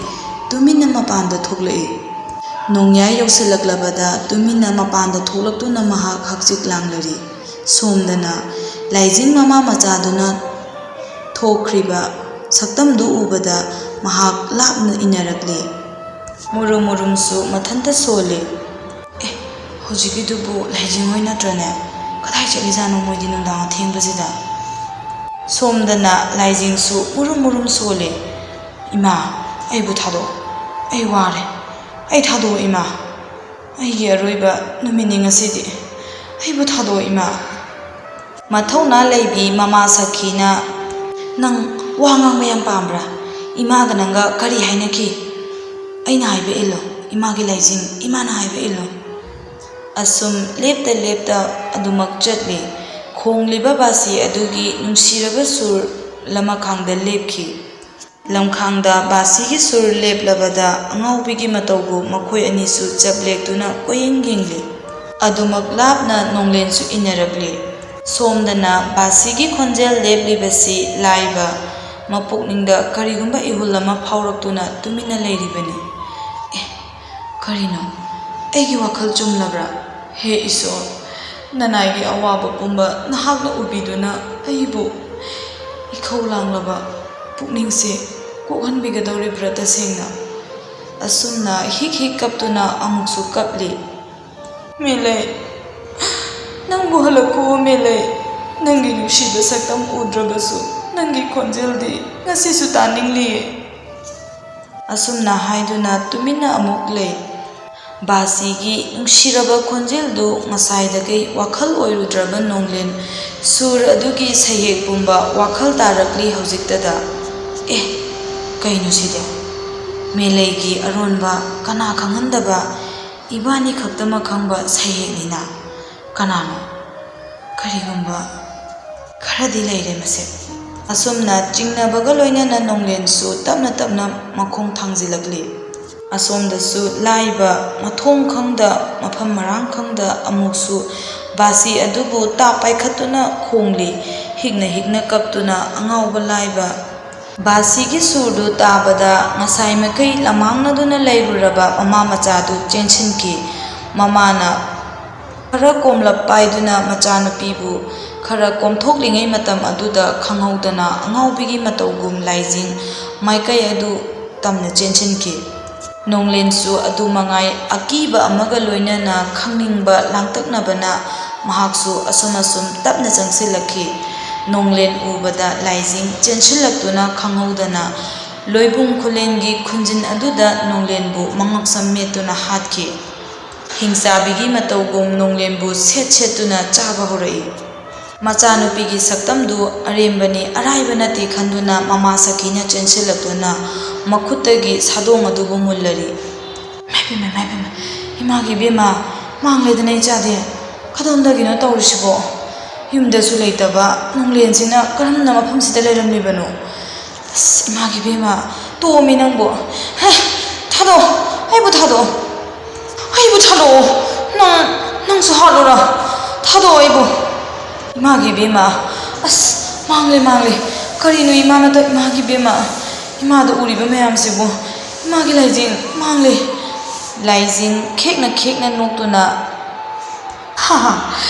ꯇꯨꯃꯤꯟꯅ ꯃꯄꯥꯟꯗ ꯊꯣꯛꯂꯛꯏ꯫ ꯅꯣꯡꯌꯥꯏ ꯌꯧꯁꯤꯜꯂꯛꯂꯕꯗ ꯇꯨꯃꯤꯟꯅ ꯃꯄꯥꯟꯗ ꯊꯣꯛꯂꯛꯇꯨꯅ ꯃꯍꯥꯛ ꯍꯛꯆꯤꯛ ꯂꯥꯡꯂꯔꯤ꯫ ꯁꯣꯝꯗꯅ ꯂꯥꯏꯖꯤꯡ ꯃꯃꯥ ꯃꯆꯥꯗꯨꯅ ꯊꯣꯛꯈ꯭ꯔꯤꯕ ꯁꯛꯇꯝꯗꯨ ꯎꯕꯗ ꯃꯍꯥꯛ ꯂꯥꯞꯅ ꯏꯟꯅꯔꯛꯂꯤ꯫ ꯃꯨꯔꯨꯝ ꯃꯨꯔꯨꯝꯁꯨ ꯃꯊꯟꯇ ꯁꯣꯜꯂꯤ꯫ "ꯑꯦ, ꯍꯧꯖꯤꯛꯀꯤꯗꯨꯕꯨ ꯂꯥꯏꯖꯤꯡ ꯍꯣꯏ ꯅꯠꯇ꯭ꯔꯅꯦ? ꯀꯗꯥꯏ ꯆꯠꯂꯤꯖꯥꯠꯅꯣ ꯃꯣꯏꯗꯤ ꯅꯨꯡꯗꯥꯡ ꯑꯊꯦꯡꯕꯁꯤꯗ?" ꯁꯣꯝꯗꯅ ꯂꯥꯏꯖꯤꯡꯁꯨ ꯃꯨꯔꯨꯝ ꯃꯨꯔꯨꯝ ꯁꯣꯜꯂꯤ꯫ "ꯏꯃꯥ, ꯑꯩꯕꯨ ꯊꯥꯗꯣꯛꯑꯣ꯫ ꯑꯩ ꯋꯥꯔꯦ꯫ ꯑꯩ ꯊꯥꯗꯣꯛꯑꯣ, ꯏꯃꯥ꯫ ꯑꯩꯒꯤ ꯑꯔꯣꯏꯕ ꯅꯨꯃꯤꯠꯅꯤ ꯉꯁꯤꯗꯤ꯫ ꯑꯩꯕꯨ ꯊꯥꯗꯣꯛꯑꯣ, ꯏꯃꯥ꯫" ꯃꯊꯧꯅꯥ ꯂꯩꯕꯤ ꯃꯃꯥ ꯁꯈꯤꯅ, "ꯅꯪ ꯋꯥ ꯉꯥꯡꯕ ꯌꯥꯝ ꯄꯥꯝꯕ꯭ꯔꯥ? ꯏꯃꯥꯒ ꯅꯪꯒ ꯀꯔꯤ ꯍꯥꯏꯅꯈꯤ? ꯑꯩꯅ ꯍꯥꯏꯕ ꯏꯜꯂꯣ, ꯏꯃꯥꯒꯤ ꯂꯥꯏꯖꯤꯡ, ꯏꯃꯥꯅ ꯍꯥꯏꯕ ꯏꯜꯂꯣ꯫" ꯑꯁꯨꯝ ꯂꯦꯞꯇ ꯂꯦꯞꯇ ꯑꯗꯨꯃꯛ ꯆꯠꯂꯤ꯫ ꯈꯣꯡꯂꯤꯕ ꯕꯥꯁꯤ ꯑꯗꯨꯒꯤ ꯅꯨꯡꯁꯤꯔꯕ ꯁꯨꯔ ꯂꯃꯈꯥꯡꯗ ꯂꯦꯞꯈꯤ꯫ ꯂꯝꯈꯥꯡꯗ ꯕꯥꯁꯤꯒꯤ ꯁꯨꯔ ꯂꯦꯞꯂꯕꯗ ꯑꯉꯥꯎꯕꯤꯒꯤ ꯃꯇꯧꯕꯨ ꯃꯈꯣꯏ ꯑꯅꯤꯁꯨ ꯆꯞ ꯂꯦꯛꯇꯨꯅ ꯀꯣꯏꯌꯦꯡ ꯌꯦꯡꯂꯤ꯫ ꯑꯗꯨꯃꯛ ꯂꯥꯞꯅ ꯅꯣꯡꯂꯦꯟꯁꯨ ꯏꯟꯅꯔꯛꯂꯤ꯫ ꯁꯣꯝꯗꯅ ꯕꯥꯁꯤꯒꯤ ꯈꯣꯟꯖꯦꯜ ꯂꯦꯞꯂꯤꯕꯁꯤ ꯂꯥꯏꯕ ꯃꯄꯨꯛꯅꯤꯡꯗ ꯀꯔꯤꯒꯨꯝꯕ ꯏꯍꯨꯜ ꯑꯃ ꯐꯥꯎꯔꯛꯇꯨꯅ ꯇꯨꯃꯤꯟꯅ ꯂꯩꯔꯤꯕꯅꯤ꯫ "ꯑꯦ, ꯀꯔꯤꯅꯣ? ꯑꯩꯒꯤ ꯋꯥꯈꯜ ꯆꯨꯝꯂꯕ꯭ꯔꯥ? ꯍꯦ ꯏꯁꯣꯔ, ꯅꯅꯥꯏꯒꯤ ꯑꯋꯥꯕ ꯄꯨꯝꯕ ꯅꯍꯥꯛꯅ ꯎꯕꯤꯗꯨꯅ ꯑꯩꯕꯨ ꯏꯈꯧ ꯂꯥꯡꯂꯕ ꯄꯨꯛꯅꯤꯡꯁꯦ ꯀꯣꯛꯍꯟꯕꯤꯒꯗꯧꯔꯤꯕ꯭ꯔꯥ ꯇꯁꯦꯡꯅ?" ꯑꯁꯨꯝꯅ ꯍꯤꯛ ꯍꯤꯛ ꯀꯞꯇꯨꯅ ꯑꯃꯨꯛꯁꯨ ꯀꯞꯂꯤ꯫ "ꯃꯦꯂꯩ, ꯅꯪꯕꯨ ꯍꯜꯂꯛꯈꯣ, ꯃꯦꯂꯩ꯫ ꯅꯪꯒꯤ ꯅꯨꯡꯁꯤꯕ ꯁꯛꯇꯝ ꯎꯗ꯭ꯔꯕꯁꯨ ꯅꯪꯒꯤ ꯈꯣꯟꯖꯦꯜꯗꯤ ꯉꯁꯤꯁꯨ ꯇꯥꯅꯤꯡꯂꯤꯌꯦ꯫" ꯑꯁꯨꯝꯅ ꯍꯥꯏꯗꯨꯅ ꯇꯨꯃꯤꯟꯅ ꯑꯃꯨꯛ ꯂꯩ꯫ ꯕꯥꯁꯤꯒꯤ ꯅꯨꯡꯁꯤꯔꯕ ꯈꯣꯟꯖꯦꯜꯗꯨ ꯉꯁꯥꯏꯗꯒꯤ ꯋꯥꯈꯜ ꯑꯣꯏꯔꯨꯗ꯭ꯔꯕ ꯅꯣꯡꯂꯦꯟ ꯁꯨꯔ ꯑꯗꯨꯒꯤ ꯁꯩꯍꯦꯛ ꯄꯨꯝꯕ ꯋꯥꯈꯜ ꯇꯥꯔꯛꯂꯤ ꯍꯧꯖꯤꯛꯇꯗ꯫ "ꯑꯦ, ꯀꯩꯅꯣ ꯁꯤꯗꯤ? ꯃꯦꯂꯩꯒꯤ ꯑꯔꯣꯟꯕ ꯀꯅꯥ ꯈꯪꯍꯟꯗꯕ ꯏꯕꯥꯅꯤ ꯈꯛꯇꯃꯛ ꯈꯪꯕ ꯁꯩꯍꯦꯛꯅꯤꯅ꯫ ꯀꯅꯥꯅꯣ? ꯀꯔꯤꯒꯨꯝꯕ ꯈꯔꯗꯤ ꯂꯩꯔꯦ ꯃꯁꯦ꯫" ꯑꯁꯨꯝꯅ ꯆꯤꯡꯅꯕꯒ ꯂꯣꯏꯅꯅ ꯅꯣꯡꯂꯦꯟꯁꯨ ꯇꯞꯅ ꯇꯞꯅ ꯃꯈꯣꯡ ꯊꯥꯡꯖꯤꯜꯂꯛꯂꯤ꯫ ꯑꯁꯣꯝꯗꯁꯨ ꯂꯥꯏꯕ ꯃꯊꯣꯡ ꯈꯪꯗ, ꯃꯐꯝ ꯃꯔꯥꯡ ꯈꯪꯗ ꯑꯃꯨꯛꯁꯨ ꯕꯥꯁꯤ ꯑꯗꯨꯕꯨ ꯇꯥꯞ ꯄꯥꯏꯈꯠꯇꯨꯅ ꯈꯣꯡꯂꯤ꯫ ꯍꯤꯛꯅ ꯍꯤꯛꯅ ꯀꯞꯇꯨꯅ ꯑꯉꯥꯎꯕ ꯂꯥꯏꯕ ꯕꯥꯁꯤꯒꯤ ꯁꯨꯔꯗꯨ ꯇꯥꯕꯗ ꯉꯁꯥꯏ ꯃꯈꯩ ꯂꯃꯥꯡꯅꯗꯨꯅ ꯂꯩꯔꯨꯔꯕ ꯃꯃꯥ ꯃꯆꯥꯗꯨ ꯆꯦꯟꯁꯤꯟꯈꯤ꯫ ꯃꯃꯥꯅ ꯈꯔ ꯀꯣꯝꯂꯞ ꯄꯥꯏꯗꯨꯅ ꯃꯆꯥꯅꯨꯄꯤꯕꯨ ꯈꯔ ꯀꯣꯝꯊꯣꯛꯂꯤꯉꯩ ꯃꯇꯝ ꯑꯗꯨꯗ ꯈꯪꯍꯧꯗꯅ ꯑꯉꯥꯎꯕꯤꯒꯤ ꯃꯇꯧꯒꯨꯝ ꯂꯥꯏꯖꯤꯡ ꯃꯥꯏꯀꯩ ꯑꯗꯨ ꯇꯝꯅ ꯆꯦꯟꯁꯤꯟꯈꯤ꯫ ꯅꯣꯡꯂꯦꯟꯁꯨ ꯑꯗꯨ ꯃꯉꯥꯏ ꯑꯀꯤꯕ ꯑꯃꯒ ꯂꯣꯏꯅꯅ ꯈꯪꯅꯤꯡꯕ ꯂꯥꯡꯇꯛꯅꯕꯅ ꯃꯍꯥꯛꯁꯨ ꯑꯁꯨꯝ ꯑꯁꯨꯝ ꯇꯞꯅ ꯆꯪꯁꯤꯜꯂꯛꯈꯤ꯫ ꯅꯣꯡꯂꯦꯟ ꯎꯕꯗ ꯂꯥꯏꯖꯤꯡ ꯆꯦꯟꯁꯤꯜꯂꯛꯇꯨꯅ ꯈꯪꯍꯧꯗꯅ ꯂꯣꯏꯕꯨꯡ ꯈꯨꯂꯦꯟꯒꯤ ꯈꯨꯟꯖꯤꯟ ꯑꯗꯨꯗ ꯅꯣꯡꯂꯦꯟꯕꯨ ꯃꯉꯛꯁꯝ ꯃꯦꯠꯇꯨꯅ ꯍꯥꯠꯈꯤ꯫ ꯍꯤꯡꯆꯥꯕꯤꯒꯤ ꯃꯇꯧꯒꯨꯝ ꯅꯣꯡꯂꯦꯟꯕꯨ ꯁꯦꯠ ꯁꯦꯠꯇꯨꯅ ꯆꯥꯕ ꯍꯧꯔꯛꯏ꯫ ꯃꯆꯥꯅꯨꯄꯤꯒꯤ ꯁꯛꯇꯝꯗꯨ ꯑꯔꯦꯝꯕꯅꯤ, ꯑꯔꯥꯏꯕ ꯅꯠꯇꯦ ꯈꯟꯗꯨꯅ ꯃꯃꯥ ꯁꯈꯤꯅ ꯆꯦꯟꯁꯤꯜꯂꯛꯇꯨꯅ ꯃꯈꯨꯠꯇꯒꯤ ꯁꯥꯗꯣꯡ ꯑꯗꯨꯕꯨ ꯃꯨꯜꯂꯔꯤ꯫ "ꯏꯃꯥ ꯏꯕꯦꯝꯃ, ꯏꯃꯥ ꯏꯕꯦꯝꯃ, ꯏꯃꯥꯒꯤ ꯏꯕꯦꯝꯃ, ꯃꯥꯡꯂꯦꯗꯅ ꯏꯆꯥꯗꯤ꯫ ꯀꯗꯣꯝꯗꯒꯤꯅꯣ ꯇꯧꯔꯤꯁꯤꯕꯣ? ꯌꯨꯝꯗꯁꯨ ꯂꯩꯇꯕ ꯅꯣꯡꯂꯦꯟꯁꯤꯅ ꯀꯔꯝꯅ ꯃꯐꯝꯁꯤꯗ ꯂꯩꯔꯝꯂꯤꯕꯅꯣ? ꯑꯁ, ꯏꯃꯥꯒꯤ ꯏꯕꯦꯝꯃ, ꯇꯣꯛꯑꯣꯃꯤ ꯅꯪꯕꯨ꯫ ꯍꯦ, ꯊꯥꯗꯣꯛꯑꯣ, ꯑꯩꯕꯨ ꯊꯥꯗꯣꯛꯑꯣ, ꯑꯩꯕꯨ ꯊꯥꯗꯣꯛꯑꯣ꯫ ꯅꯪ, ꯅꯪꯁꯨ ꯍꯥꯠꯂꯨꯔꯥ? ꯊꯥꯗꯣꯛꯑꯣ ꯑꯩꯕꯨ꯫ ꯏꯃꯥꯒꯤ ꯏꯕꯦꯝꯃ, ꯑꯁ, ꯃꯥꯡꯂꯦ, ꯃꯥꯡꯂꯦ꯫ ꯀꯔꯤꯅꯣ ꯏꯃꯥꯅ ꯇꯧ-, ꯏꯃꯥꯒꯤ ꯏꯕꯦꯝꯃ, ꯏꯃꯥꯗ ꯎꯔꯤꯕ ꯃꯌꯥꯝꯁꯤꯕꯨ? ꯏꯃꯥꯒꯤ ꯂꯥꯏꯖꯤꯡ ꯃꯥꯡꯂꯦ꯫" ꯂꯥꯏꯖꯤꯡ ꯈꯦꯛꯅ ꯈꯦꯛꯅ ꯅꯣꯛꯇꯨꯅ, "ꯍꯥ ꯍꯥ,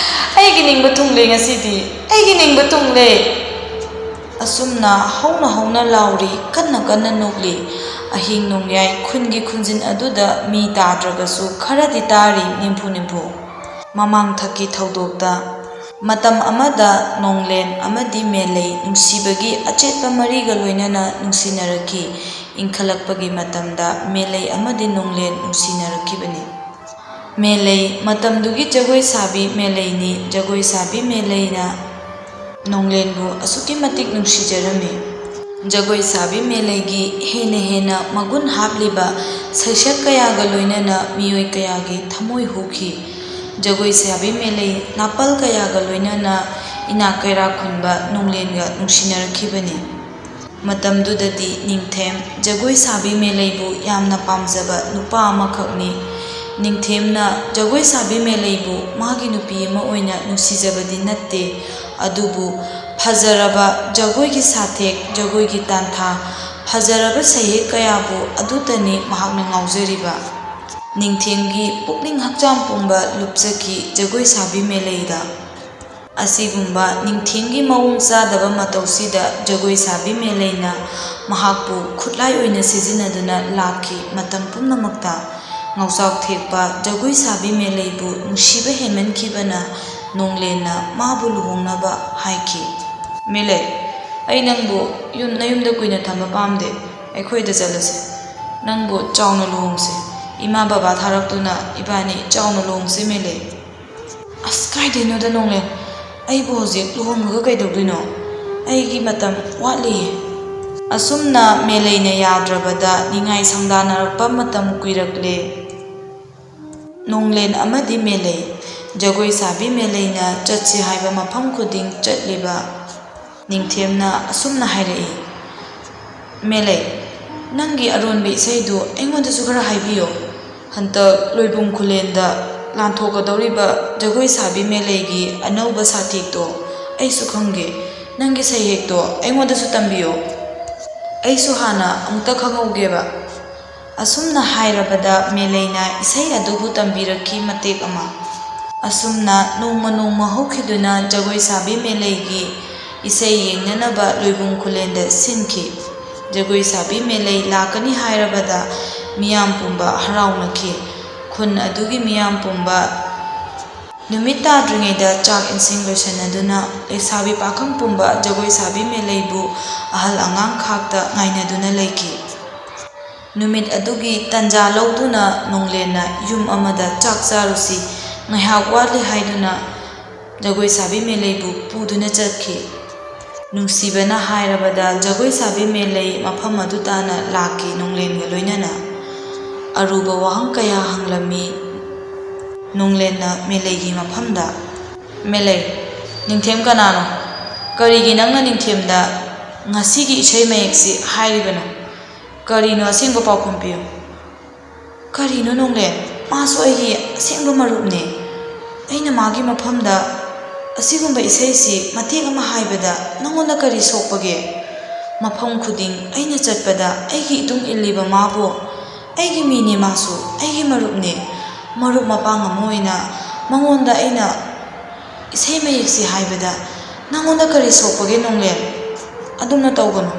ꯑꯩꯒꯤ ꯅꯤꯡꯕ ꯊꯨꯡꯂꯦ ꯉꯁꯤꯗꯤ, ꯑꯩꯒꯤ ꯅꯤꯡꯕ ꯊꯨꯡꯂꯦ꯫" ꯑꯁꯨꯝꯅ ꯍꯧꯅ ꯍꯧꯅ ꯂꯥꯎꯔꯤ, ꯀꯟꯅ ꯀꯟꯅ ꯅꯣꯛꯂꯤ꯫ ꯑꯍꯤꯡ ꯅꯣꯡꯌꯥꯏ ꯈꯨꯟꯒꯤ ꯈꯨꯟꯖꯤꯟ ꯑꯗꯨꯗ ꯃꯤ ꯇꯥꯗ꯭ꯔꯕꯁꯨ ꯈꯔꯗꯤ ꯇꯥꯔꯤ ꯅꯤꯝꯐꯨ ꯅꯤꯝꯐꯨ꯫ ꯃꯃꯥꯡꯊꯛꯀꯤ ꯊꯧꯗꯣꯛꯇ ꯃꯇꯝ ꯑꯃꯗ ꯅꯣꯡꯂꯦꯟ ꯑꯃꯗꯤ ꯃꯦꯂꯩ ꯅꯨꯡꯁꯤꯕꯒꯤ ꯑꯆꯦꯠꯄ ꯃꯔꯤꯒ ꯂꯣꯏꯅꯅ ꯅꯨꯡꯁꯤꯅꯔꯛꯈꯤ꯫ ꯏꯟꯈꯠꯂꯛꯄꯒꯤ ꯃꯇꯝꯗ ꯃꯦꯂꯩ ꯑꯃꯗꯤ ꯅꯣꯡꯂꯦꯟ ꯅꯨꯡꯁꯤꯅꯔꯛꯈꯤꯕꯅꯤ꯫ ꯃꯦꯂꯩ, ꯃꯇꯝꯗꯨꯒꯤ ꯖꯒꯣꯏ ꯁꯥꯕꯤ ꯃꯦꯂꯩꯅꯤ꯫ ꯖꯒꯣꯏ ꯁꯥꯕꯤ ꯃꯦꯂꯩꯅ ꯅꯣꯡꯂꯦꯟꯕꯨ ꯑꯁꯨꯛꯀꯤ ꯃꯇꯤꯛ ꯅꯨꯡꯁꯤꯖꯔꯝꯃꯤ꯫ ꯖꯒꯣꯏ ꯁꯥꯕꯤ ꯃꯦꯂꯩꯒꯤ ꯍꯦꯟꯅ ꯍꯦꯟꯅ ꯃꯒꯨꯟ ꯍꯥꯞꯂꯤꯕ ꯁꯩꯁꯛ ꯀꯌꯥꯒ ꯂꯣꯏꯅꯅ ꯃꯤꯑꯣꯏ ꯀꯌꯥꯒꯤ ꯊꯃꯣꯏ ꯍꯨꯈꯤ꯫ ꯖꯒꯣꯏ ꯁꯥꯕꯤ ꯃꯦꯂꯩ ꯅꯥꯄꯜ ꯀꯌꯥꯒ ꯂꯣꯏꯅꯅ ꯏꯅꯥꯛ ꯀꯩꯔꯥꯛ ꯈꯨꯟꯕ ꯅꯣꯡꯂꯦꯟꯒ ꯅꯨꯡꯁꯤꯅꯔꯛꯈꯤꯕꯅꯤ꯫ ꯃꯇꯝꯗꯨꯗꯗꯤ ꯅꯤꯡꯊꯦꯝ ꯖꯒꯣꯏ ꯁꯥꯕꯤ ꯃꯦꯂꯩꯕꯨ ꯌꯥꯝꯅ ꯄꯥꯝꯖꯕ ꯅꯨꯄꯥ ꯑꯃꯈꯛꯅꯤ꯫ ꯅꯤꯡꯊꯦꯝꯅ ꯖꯒꯣꯏ ꯁꯥꯕꯤ ꯃꯦꯂꯩꯕꯨ ꯃꯥꯒꯤ ꯅꯨꯄꯤ ꯑꯃ ꯑꯣꯏꯅ ꯅꯨꯡꯁꯤꯖꯕꯗꯤ ꯅꯠꯇꯦ, ꯑꯗꯨꯕꯨ ꯐꯖꯔꯕ ꯖꯒꯣꯏꯒꯤ ꯁꯥꯊꯦꯛ, ꯖꯒꯣꯏꯒꯤ ꯇꯥꯟꯊꯥ, ꯐꯖꯔꯕ ꯁꯩꯍꯦꯛ ꯀꯌꯥꯕꯨ ꯑꯗꯨꯇꯅꯤ ꯃꯍꯥꯛꯅ ꯉꯥꯎꯖꯔꯤꯕ꯫ ꯅꯤꯡꯊꯦꯝꯒꯤ ꯄꯨꯛꯅꯤꯡ ꯍꯛꯆꯥꯡ ꯄꯨꯝꯕ ꯂꯨꯞꯆꯈꯤ ꯖꯒꯣꯏ ꯁꯥꯕꯤ ꯃꯦꯂꯩꯗ꯫ ꯑꯁꯤꯒꯨꯝꯕ ꯅꯤꯡꯊꯦꯝꯒꯤ ꯃꯑꯣꯡ ꯆꯥꯗꯕ ꯃꯇꯧꯁꯤꯗ ꯖꯒꯣꯏ ꯁꯥꯕꯤ ꯃꯦꯂꯩꯅ ꯃꯍꯥꯛꯄꯨ ꯈꯨꯠꯂꯥꯏ ꯑꯣꯏꯅ ꯁꯤꯖꯤꯟꯅꯗꯨꯅ ꯂꯥꯛꯈꯤ꯫ ꯃꯇꯝ ꯄꯨꯝꯅꯃꯛꯇ ꯉꯥꯎꯆꯥꯎ ꯊꯦꯛꯄ ꯖꯒꯣꯏ ꯁꯥꯕꯤ ꯃꯦꯂꯩꯕꯨ ꯅꯨꯡꯁꯤꯕ ꯍꯦꯟꯃꯟꯈꯤꯕꯅ ꯅꯣꯡꯂꯦꯟꯅ ꯃꯥꯕꯨ ꯂꯨꯍꯣꯡꯅꯕ ꯍꯥꯏꯈꯤ꯫ "ꯃꯦꯂꯩ, ꯑꯩ ꯅꯪꯕꯨ ꯌꯨꯝ, ꯅꯌꯨꯝꯗ ꯀꯨꯏꯅ ꯊꯝꯕ ꯄꯥꯝꯗꯦ꯫ ꯑꯩꯈꯣꯏꯗ ꯆꯠꯂꯁꯤ꯫ ꯅꯪꯕꯨ ꯆꯥꯎꯅ ꯂꯨꯍꯣꯡꯁꯤ꯫ ꯏꯃꯥ ꯕꯕꯥ ꯊꯥꯔꯛꯇꯨꯅ ꯏꯕꯥꯅꯤ ꯆꯥꯎꯅ ꯂꯨꯍꯣꯡꯁꯤ ꯃꯦꯂꯩ꯫" "ꯑꯁ, ꯀꯥꯏꯗꯩꯅꯣꯗ ꯅꯣꯡꯂꯦꯟ, ꯑꯩꯕꯨ ꯍꯧꯖꯤꯛ ꯂꯨꯍꯣꯡꯕꯒ ꯀꯩꯗꯧꯗꯣꯏꯅꯣ? ꯑꯩꯒꯤ ꯃꯇꯝ ꯋꯥꯠꯂꯤꯌꯦ꯫" ꯑꯁꯨꯝꯅ ꯃꯦꯂꯩꯅ ꯌꯥꯗ꯭ꯔꯕꯗ ꯅꯤꯡꯉꯥꯏ ꯁꯪꯗꯥꯅꯔꯛꯄ ꯃꯇꯝ ꯀꯨꯏꯔꯛꯂꯦ꯫ ꯅꯣꯡꯂꯦꯟ ꯑꯃꯗꯤ ꯃꯦꯂꯩ, ꯖꯒꯣꯏ ꯁꯥꯕꯤ ꯃꯦꯂꯩꯅ ꯆꯠꯁꯤ ꯍꯥꯏꯕ ꯃꯐꯝ ꯈꯨꯗꯤꯡ ꯆꯠꯂꯤꯕ ꯅꯤꯡꯊꯦꯝꯅ ꯑꯁꯨꯝꯅ ꯍꯥꯏꯔꯛꯏ, "ꯃꯦꯂꯩ, ꯅꯪꯒꯤ ꯑꯔꯣꯟꯕ ꯏꯁꯩꯗꯨ ꯑꯩꯉꯣꯟꯗꯁꯨ ꯈꯔ ꯍꯥꯏꯕꯤꯌꯣ꯫ ꯍꯟꯇꯛ ꯂꯣꯏꯕꯨꯡ ꯈꯨꯂꯦꯟꯗ ꯂꯥꯟꯊꯣꯛꯀꯗꯧꯔꯤꯕ ꯖꯒꯣꯏ ꯁꯥꯕꯤ ꯃꯦꯂꯩꯒꯤ ꯑꯅꯧꯕ ꯁꯥꯊꯦꯛꯇꯣ ꯑꯩꯁꯨ ꯈꯪꯒꯦ꯫ ꯅꯪꯒꯤ ꯁꯩꯍꯦꯛꯇꯣ ꯑꯩꯉꯣꯟꯗꯁꯨ ꯇꯝꯕꯤꯌꯣ꯫ ꯑꯩꯁꯨ ꯍꯥꯟꯅ ꯑꯃꯨꯛꯇ ꯈꯪꯍꯧꯒꯦꯕ꯫" ꯑꯁꯨꯝꯅ ꯍꯥꯏꯔꯕꯗ ꯃꯦꯂꯩꯅ ꯏꯁꯩ ꯑꯗꯨꯕꯨ ꯇꯝꯕꯤꯔꯛꯈꯤ ꯃꯇꯦꯛ ꯑꯃ꯫ ꯑꯁꯨꯝꯅ ꯅꯣꯡꯃ ꯅꯣꯡꯃ ꯍꯧꯈꯤꯗꯨꯅ ꯖꯒꯣꯏ ꯁꯥꯕꯤ ꯃꯦꯂꯩꯒꯤ ꯏꯁꯩ ꯌꯦꯡꯅꯅꯕ ꯂꯣꯏꯕꯨꯡ ꯈꯨꯂꯦꯟꯗ ꯁꯤꯟꯈꯤ꯫ ꯖꯒꯣꯏ ꯁꯥꯕꯤ ꯃꯦꯂꯩ ꯂꯥꯛꯀꯅꯤ ꯍꯥꯏꯔꯕꯗ ꯃꯤꯌꯥꯝ ꯄꯨꯝꯕ ꯍꯔꯥꯎꯅꯈꯤ꯫ ꯈꯨꯟ ꯑꯗꯨꯒꯤ ꯃꯤꯌꯥꯝ ꯄꯨꯝꯕ ꯅꯨꯃꯤꯠ ꯇꯥꯗ꯭ꯔꯤꯉꯩꯗ ꯆꯥꯛ ꯏꯁꯤꯡ ꯂꯣꯏꯁꯤꯟꯅꯗꯨꯅ ꯂꯩꯁꯥꯕꯤ ꯄꯥꯈꯪ ꯄꯨꯝꯕ ꯖꯒꯣꯏ ꯁꯥꯕꯤ ꯃꯦꯂꯩꯕꯨ ꯑꯍꯜ ꯑꯉꯥꯡ ꯈꯥꯛꯇ ꯉꯥꯏꯅꯗꯨꯅ ꯂꯩꯈꯤ꯫ ꯅꯨꯃꯤꯠ ꯑꯗꯨꯒꯤ ꯇꯟꯖꯥ ꯂꯧꯗꯨꯅ ꯅꯣꯡꯂꯦꯟꯅ ꯌꯨꯝ ꯑꯃꯗ ꯆꯥꯛ ꯆꯥꯔꯨꯁꯤ, ꯉꯥꯏꯍꯥꯛ ꯋꯥꯠꯂꯤ ꯍꯥꯏꯗꯨꯅ ꯖꯒꯣꯏ ꯁꯥꯕꯤ ꯃꯦꯂꯩꯕꯨ ꯄꯨꯗꯨꯅ ꯆꯠꯈꯤ꯫ ꯅꯨꯡꯁꯤꯕꯅ ꯍꯥꯏꯔꯕꯗ ꯖꯒꯣꯏ ꯁꯥꯕꯤ ꯃꯦꯂꯩ ꯃꯐꯝ ꯑꯗꯨ ꯇꯥꯅ ꯂꯥꯛꯈꯤ ꯅꯣꯡꯂꯦꯟꯒ ꯂꯣꯏꯅꯅ꯫ ꯑꯔꯨꯕ ꯋꯥꯍꯪ ꯀꯌꯥ ꯍꯪꯂꯝꯃꯤ ꯅꯣꯡꯂꯦꯟꯅ ꯃꯦꯂꯩꯒꯤ ꯃꯐꯝꯗ꯫ "ꯃꯦꯂꯩ, ꯅꯤꯡꯊꯦꯝ ꯀꯅꯥꯅꯣ? ꯀꯔꯤꯒꯤ ꯅꯪꯅ ꯅꯤꯡꯊꯦꯝꯗ ꯉꯁꯤꯒꯤ ꯏꯁꯩ ꯃꯌꯦꯛꯁꯤ ꯍꯥꯏꯔꯤꯕꯅꯣ? ꯀꯔꯤꯅꯣ ꯑꯁꯦꯡꯕ ꯄꯥꯎꯈꯨꯝ ꯄꯤꯌꯨ꯫" "ꯀꯔꯤꯅꯣ ꯅꯣꯡꯂꯦꯟ? ꯃꯥꯁꯨ ꯑꯩꯒꯤ ꯑꯁꯦꯡꯕ ꯃꯔꯨꯞꯅꯦ꯫ ꯑꯩꯅ ꯃꯥꯒꯤ ꯃꯐꯝꯗ ꯑꯁꯤꯒꯨꯝꯕ ꯏꯁꯩꯁꯤ ꯃꯇꯦꯛ ꯑꯃ ꯍꯥꯏꯕꯗ ꯅꯪꯉꯣꯟꯗ ꯀꯔꯤ ꯁꯣꯛꯄꯒꯦ? ꯃꯐꯝ ꯈꯨꯗꯤꯡ ꯑꯩꯅ ꯆꯠꯄꯗ ꯑꯩꯒꯤ ꯏꯇꯨꯡ ꯏꯜꯂꯤꯕ ꯃꯥꯕꯨ ꯑꯩꯒꯤ ꯃꯤꯅꯦ, ꯃꯥꯁꯨ ꯑꯩꯒꯤ ꯃꯔꯨꯞꯅꯦ꯫ ꯃꯔꯨꯞ ꯃꯄꯥꯡ ꯑꯃ ꯑꯣꯏꯅ ꯃꯉꯣꯟꯗ ꯑꯩꯅ ꯏꯁꯩ ꯃꯌꯦꯛꯁꯤ ꯍꯥꯏꯕꯗ ꯅꯪꯉꯣꯟꯗ ꯀꯔꯤ ꯁꯣꯛꯄꯒꯦ ꯅꯣꯡꯂꯦꯟ? ꯑꯗꯨꯝꯅ ꯇꯧꯒꯅꯨ,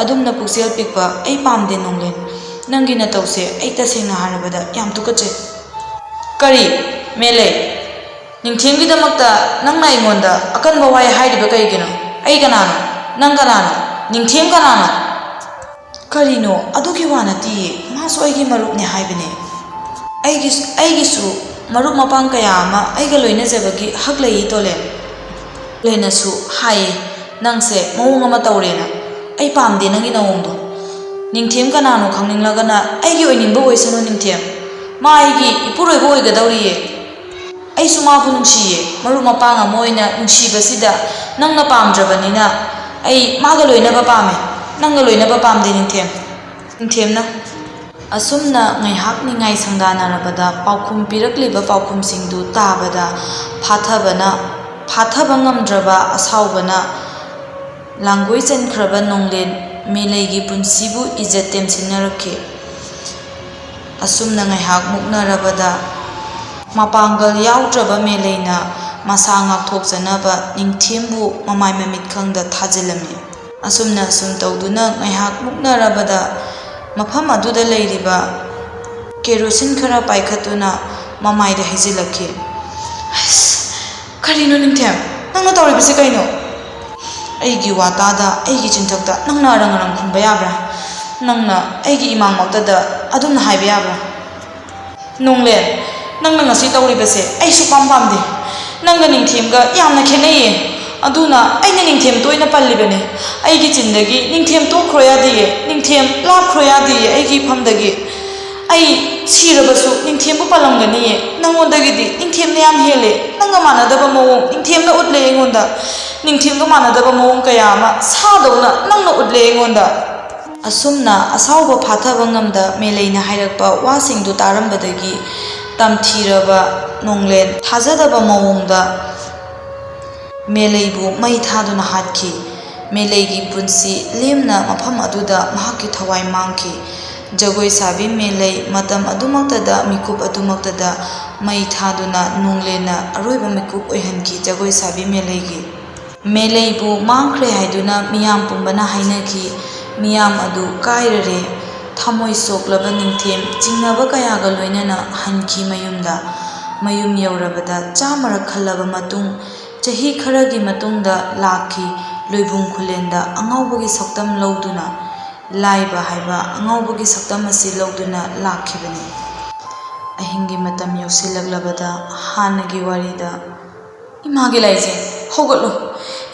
ꯑꯗꯨꯝꯅ ꯄꯨꯛꯆꯦꯜ ꯄꯤꯛꯄ ꯑꯩ ꯄꯥꯝꯗꯦ ꯅꯣꯡꯂꯦꯟ꯫ ꯅꯪꯒꯤ ꯅꯇꯧꯁꯦ ꯑꯩ ꯇꯁꯦꯡꯅ ꯍꯥꯏꯔꯕꯗ ꯌꯥꯝ ꯇꯨꯀꯠꯆꯩ꯫ ꯀꯔꯤ? ꯃꯦꯂꯩ? ꯅꯤꯡꯊꯦꯝꯒꯤꯗꯃꯛꯇ ꯅꯪꯅ ꯑꯩꯉꯣꯟꯗ ꯑꯀꯟꯕ ꯋꯥꯍꯩ ꯍꯥꯏꯔꯤꯕ ꯀꯔꯤꯒꯤꯅꯣ? ꯑꯩ ꯀꯅꯥꯅꯣ? ꯅꯪ ꯀꯅꯥꯅꯣ? ꯅꯤꯡꯊꯦꯝ ꯀꯅꯥꯅꯣ? ꯀꯔꯤꯅꯣ? ꯑꯗꯨꯒꯤ ꯋꯥ ꯅꯠꯇꯤꯌꯦ, ꯃꯥꯁꯨ ꯑꯩꯒꯤ ꯃꯔꯨꯞꯅꯦ ꯍꯥꯏꯕꯅꯦ꯫ ꯑꯩꯒꯤ, ꯑꯩꯒꯤꯁꯨ ꯃꯔꯨꯞ ꯃꯄꯥꯡ ꯀꯌꯥ ꯑꯃ ꯑꯩꯒ ꯂꯣꯏꯅꯖꯕꯒꯤ ꯍꯛ ꯂꯩꯌꯦ ꯇꯣꯂꯦꯟ꯫ ꯇꯣꯂꯦꯟꯅꯁꯨ ꯍꯥꯏꯌꯦ, ꯅꯪꯁꯦ ꯃꯑꯣꯡ ꯑꯃ ꯇꯧꯔꯦꯅ꯫ ꯑꯩ ꯄꯥꯝꯗꯦ ꯅꯪꯒꯤ ꯅꯑꯣꯡꯗꯣ꯫ ꯅꯤꯡꯊꯦꯝ ꯀꯅꯥꯅꯣ ꯈꯪꯅꯤꯡꯂꯒꯅ ꯑꯩꯒꯤ ꯑꯣꯏꯅꯤꯡꯕ ꯑꯣꯏꯁꯅꯨ ꯅꯤꯡꯊꯦꯝ꯫ ꯃꯥ ꯑꯩꯒꯤ ꯏꯄꯨꯔꯣꯏꯕ ꯑꯣꯏꯒꯗꯧꯔꯤꯌꯦ꯫ ꯑꯩꯁꯨ ꯃꯥꯕꯨ ꯅꯨꯡꯁꯤꯌꯦ꯫ ꯃꯔꯨꯞ ꯃꯄꯥꯡ ꯑꯃ ꯑꯣꯏꯅ ꯅꯨꯡꯁꯤꯕꯁꯤꯗ ꯅꯪꯅ ꯄꯥꯝꯗ꯭ꯔꯕꯅꯤꯅ ꯑꯩ ꯃꯥꯒ ꯂꯣꯏꯅꯕ ꯄꯥꯝꯃꯦ꯫ ꯅꯪꯒ ꯂꯣꯏꯅꯕ ꯄꯥꯝꯗꯦ ꯅꯤꯡꯊꯦꯝ꯫ ꯅꯤꯡꯊꯦꯝꯅ꯫ ꯑꯁꯨꯝꯅ ꯉꯥꯏꯍꯥꯛ ꯅꯤꯡꯉꯥꯏ ꯁꯪꯗꯥꯅꯔꯕꯗ ꯄꯥꯎꯈꯨꯝ ꯄꯤꯔꯛꯂꯤꯕ ꯄꯥꯎꯈꯨꯝꯁꯤꯡꯗꯨ ꯇꯥꯕꯗ ꯐꯥꯊꯕꯅ, ꯐꯥꯊꯕ ꯉꯝꯗ꯭ꯔꯕ ꯑꯁꯥꯎꯕꯅ ꯂꯥꯡꯒꯣꯏ ꯆꯟꯈ꯭ꯔꯕ ꯅꯣꯡꯂꯦꯟ ꯃꯦꯂꯩꯒꯤ ꯄꯨꯟꯁꯤꯕꯨ ꯏꯖꯠ ꯇꯦꯝꯁꯤꯟꯅꯔꯛꯈꯤ꯫ ꯑꯁꯨꯝꯅ ꯉꯥꯏꯍꯥꯛ ꯃꯨꯛꯅꯔꯕꯗ ꯃꯄꯥꯡꯒꯜ ꯌꯥꯎꯗ꯭ꯔꯕ ꯃꯦꯂꯩꯅ ꯃꯁꯥ ꯉꯥꯛꯊꯣꯛꯆꯅꯕ ꯅꯤꯡꯊꯦꯝꯕꯨ ꯃꯃꯥꯏ ꯃꯃꯤꯠ ꯈꯪꯗ ꯊꯥꯖꯤꯜꯂꯝꯃꯤ꯫ ꯑꯁꯨꯝꯅ ꯑꯁꯨꯝ ꯇꯧꯗꯨꯅ ꯉꯥꯏꯍꯥꯛ ꯃꯨꯛꯅꯔꯕꯗ ꯃꯐꯝ ꯑꯗꯨꯗ ꯂꯩꯔꯤꯕ ꯀꯦꯔꯣꯁꯤꯟ ꯈꯔ ꯄꯥꯏꯈꯠꯇꯨꯅ ꯃꯃꯥꯏꯗ ꯍꯩꯖꯤꯜꯂꯛꯈꯤ꯫ "ꯑꯁ, ꯀꯔꯤꯅꯣ ꯅꯤꯡꯊꯦꯝ? ꯅꯪꯅ ꯇꯧꯔꯤꯕꯁꯤ ꯀꯩꯅꯣ?" "ꯑꯩꯒꯤ ꯋꯥ ꯇꯥꯗ ꯑꯩꯒꯤ ꯆꯤꯟꯊꯛꯇ ꯅꯪꯅ ꯑꯔꯪ ꯑꯔꯪ ꯈꯨꯝꯕ ꯌꯥꯕ꯭ꯔꯥ? ꯅꯪꯅ ꯑꯩꯒꯤ ꯏꯃꯥꯡꯃꯛꯇꯗ ꯑꯗꯨꯝꯅ ꯍꯥꯏꯕ ꯌꯥꯕ꯭ꯔꯥ?" "ꯅꯣꯡꯂꯦꯟ, ꯅꯪꯅ ꯉꯁꯤ ꯇꯧꯔꯤꯕꯁꯦ ꯑꯩ ꯁꯨꯛꯄꯥꯝ ꯄꯥꯝꯗꯦ꯫ ꯅꯪꯒ ꯅꯤꯡꯊꯦꯝꯒ ꯌꯥꯝꯅ ꯈꯦꯠꯅꯩꯌꯦ꯫ ꯑꯗꯨꯅ ꯑꯩꯅ ꯅꯤꯡꯊꯦꯝ ꯇꯣꯏꯅ ꯄꯜꯂꯤꯕꯅꯦ꯫ ꯑꯩꯒꯤ ꯆꯤꯟꯗꯒꯤ ꯅꯤꯡꯊꯦꯝ ꯇꯣꯛꯈ꯭ꯔꯣ ꯌꯥꯗꯤꯌꯦ, ꯅꯤꯡꯊꯦꯝ ꯂꯥꯞꯈ꯭ꯔꯣ ꯌꯥꯗꯤꯌꯦ ꯑꯩꯒꯤ ꯏꯐꯝꯗꯒꯤ꯫ ꯑꯩ ꯁꯤꯔꯕꯁꯨ ꯅꯤꯡꯊꯦꯝꯕꯨ ꯄꯜꯂꯝꯒꯅꯤꯌꯦ꯫ ꯅꯪꯉꯣꯟꯗꯒꯤꯗꯤ ꯅꯤꯡꯊꯦꯝꯅ ꯌꯥꯝ ꯍꯦꯜꯂꯦ꯫ ꯅꯪꯒ ꯃꯥꯟꯅꯗꯕ ꯃꯑꯣꯡ ꯅꯤꯡꯊꯦꯝꯅ ꯎꯠꯂꯦ ꯑꯩꯉꯣꯟꯗ꯫ ꯅꯤꯡꯊꯦꯝꯒ ꯃꯥꯟꯅꯗꯕ ꯃꯑꯣꯡ ꯀꯌꯥ ꯑꯃ ꯁꯥꯗꯧꯅ ꯅꯪꯅ ꯎꯠꯂꯦ ꯑꯩꯉꯣꯟꯗ꯫" ꯑꯁꯨꯝꯅ ꯑꯁꯥꯎꯕ ꯐꯥꯊꯕ ꯉꯝꯗ ꯃꯦꯂꯩꯅ ꯍꯥꯏꯔꯛꯄ ꯋꯥꯁꯤꯡꯗꯨ ꯇꯥꯔꯝꯕꯗꯒꯤ ꯇꯝꯊꯤꯔꯕ ꯅꯣꯡꯂꯦꯟ ꯊꯥꯖꯗꯕ ꯃꯑꯣꯡꯗ ꯃꯦꯂꯩꯕꯨ ꯃꯩ ꯊꯥꯗꯨꯅ ꯍꯥꯠꯈꯤ꯫ ꯃꯦꯂꯩꯒꯤ ꯄꯨꯟꯁꯤ ꯂꯦꯝꯅ ꯃꯐꯝ ꯑꯗꯨꯗ ꯃꯍꯥꯛꯀꯤ ꯊꯋꯥꯏ ꯃꯥꯡꯈꯤ꯫ ꯖꯒꯣꯏ ꯁꯥꯕꯤ ꯃꯦꯂꯩ ꯃꯇꯝ ꯑꯗꯨꯃꯛꯇꯗ, ꯃꯤꯀꯨꯞ ꯑꯗꯨꯃꯛꯇꯗ ꯃꯩ ꯊꯥꯗꯨꯅ ꯅꯣꯡꯂꯦꯟꯅ ꯑꯔꯣꯏꯕ ꯃꯤꯀꯨꯞ ꯑꯣꯏꯍꯟꯈꯤ ꯖꯒꯣꯏ ꯁꯥꯕꯤ ꯃꯦꯂꯩꯒꯤ꯫ ꯃꯦꯂꯩꯕꯨ ꯃꯥꯡꯈ꯭ꯔꯦ ꯍꯥꯏꯗꯨꯅ ꯃꯤꯌꯥꯝ ꯄꯨꯝꯕꯅ ꯍꯥꯏꯅꯈꯤ꯫ ꯃꯤꯌꯥꯝ ꯑꯗꯨ ꯀꯥꯏꯔꯔꯦ꯫ ꯊꯃꯣꯏ ꯁꯣꯛꯂꯕ ꯅꯤꯡꯊꯦꯝ ꯆꯤꯡꯅꯕ ꯀꯌꯥꯒ ꯂꯣꯏꯅꯅ ꯍꯟꯈꯤ ꯃꯌꯨꯝꯗ꯫ ꯃꯌꯨꯝ ꯌꯧꯔꯕꯗ ꯆꯥꯝꯃꯔꯛ ꯈꯜꯂꯕ ꯃꯇꯨꯡ, ꯆꯍꯤ ꯈꯔꯒꯤ ꯃꯇꯨꯡꯗ ꯂꯥꯛꯈꯤ꯫ ꯂꯣꯏꯕꯨꯡ ꯈꯨꯂꯦꯟꯗ ꯑꯉꯥꯎꯕꯒꯤ ꯁꯛꯇꯝ ꯂꯧꯗꯨꯅ, ꯂꯥꯏꯕ ꯍꯥꯏꯕ ꯑꯉꯥꯎꯕꯒꯤ ꯁꯛꯇꯝ ꯑꯁꯤ ꯂꯧꯗꯨꯅ ꯂꯥꯛꯈꯤꯕꯅꯤ꯫ ꯑꯍꯤꯡꯒꯤ ꯃꯇꯝ ꯌꯧꯁꯤꯜꯂꯛꯂꯕꯗ ꯍꯥꯟꯅꯒꯤ ꯋꯥꯔꯤꯗ, "ꯏꯃꯥꯒꯤ ꯂꯥꯏꯖꯦꯡ, ꯍꯧꯒꯠꯂꯣ꯫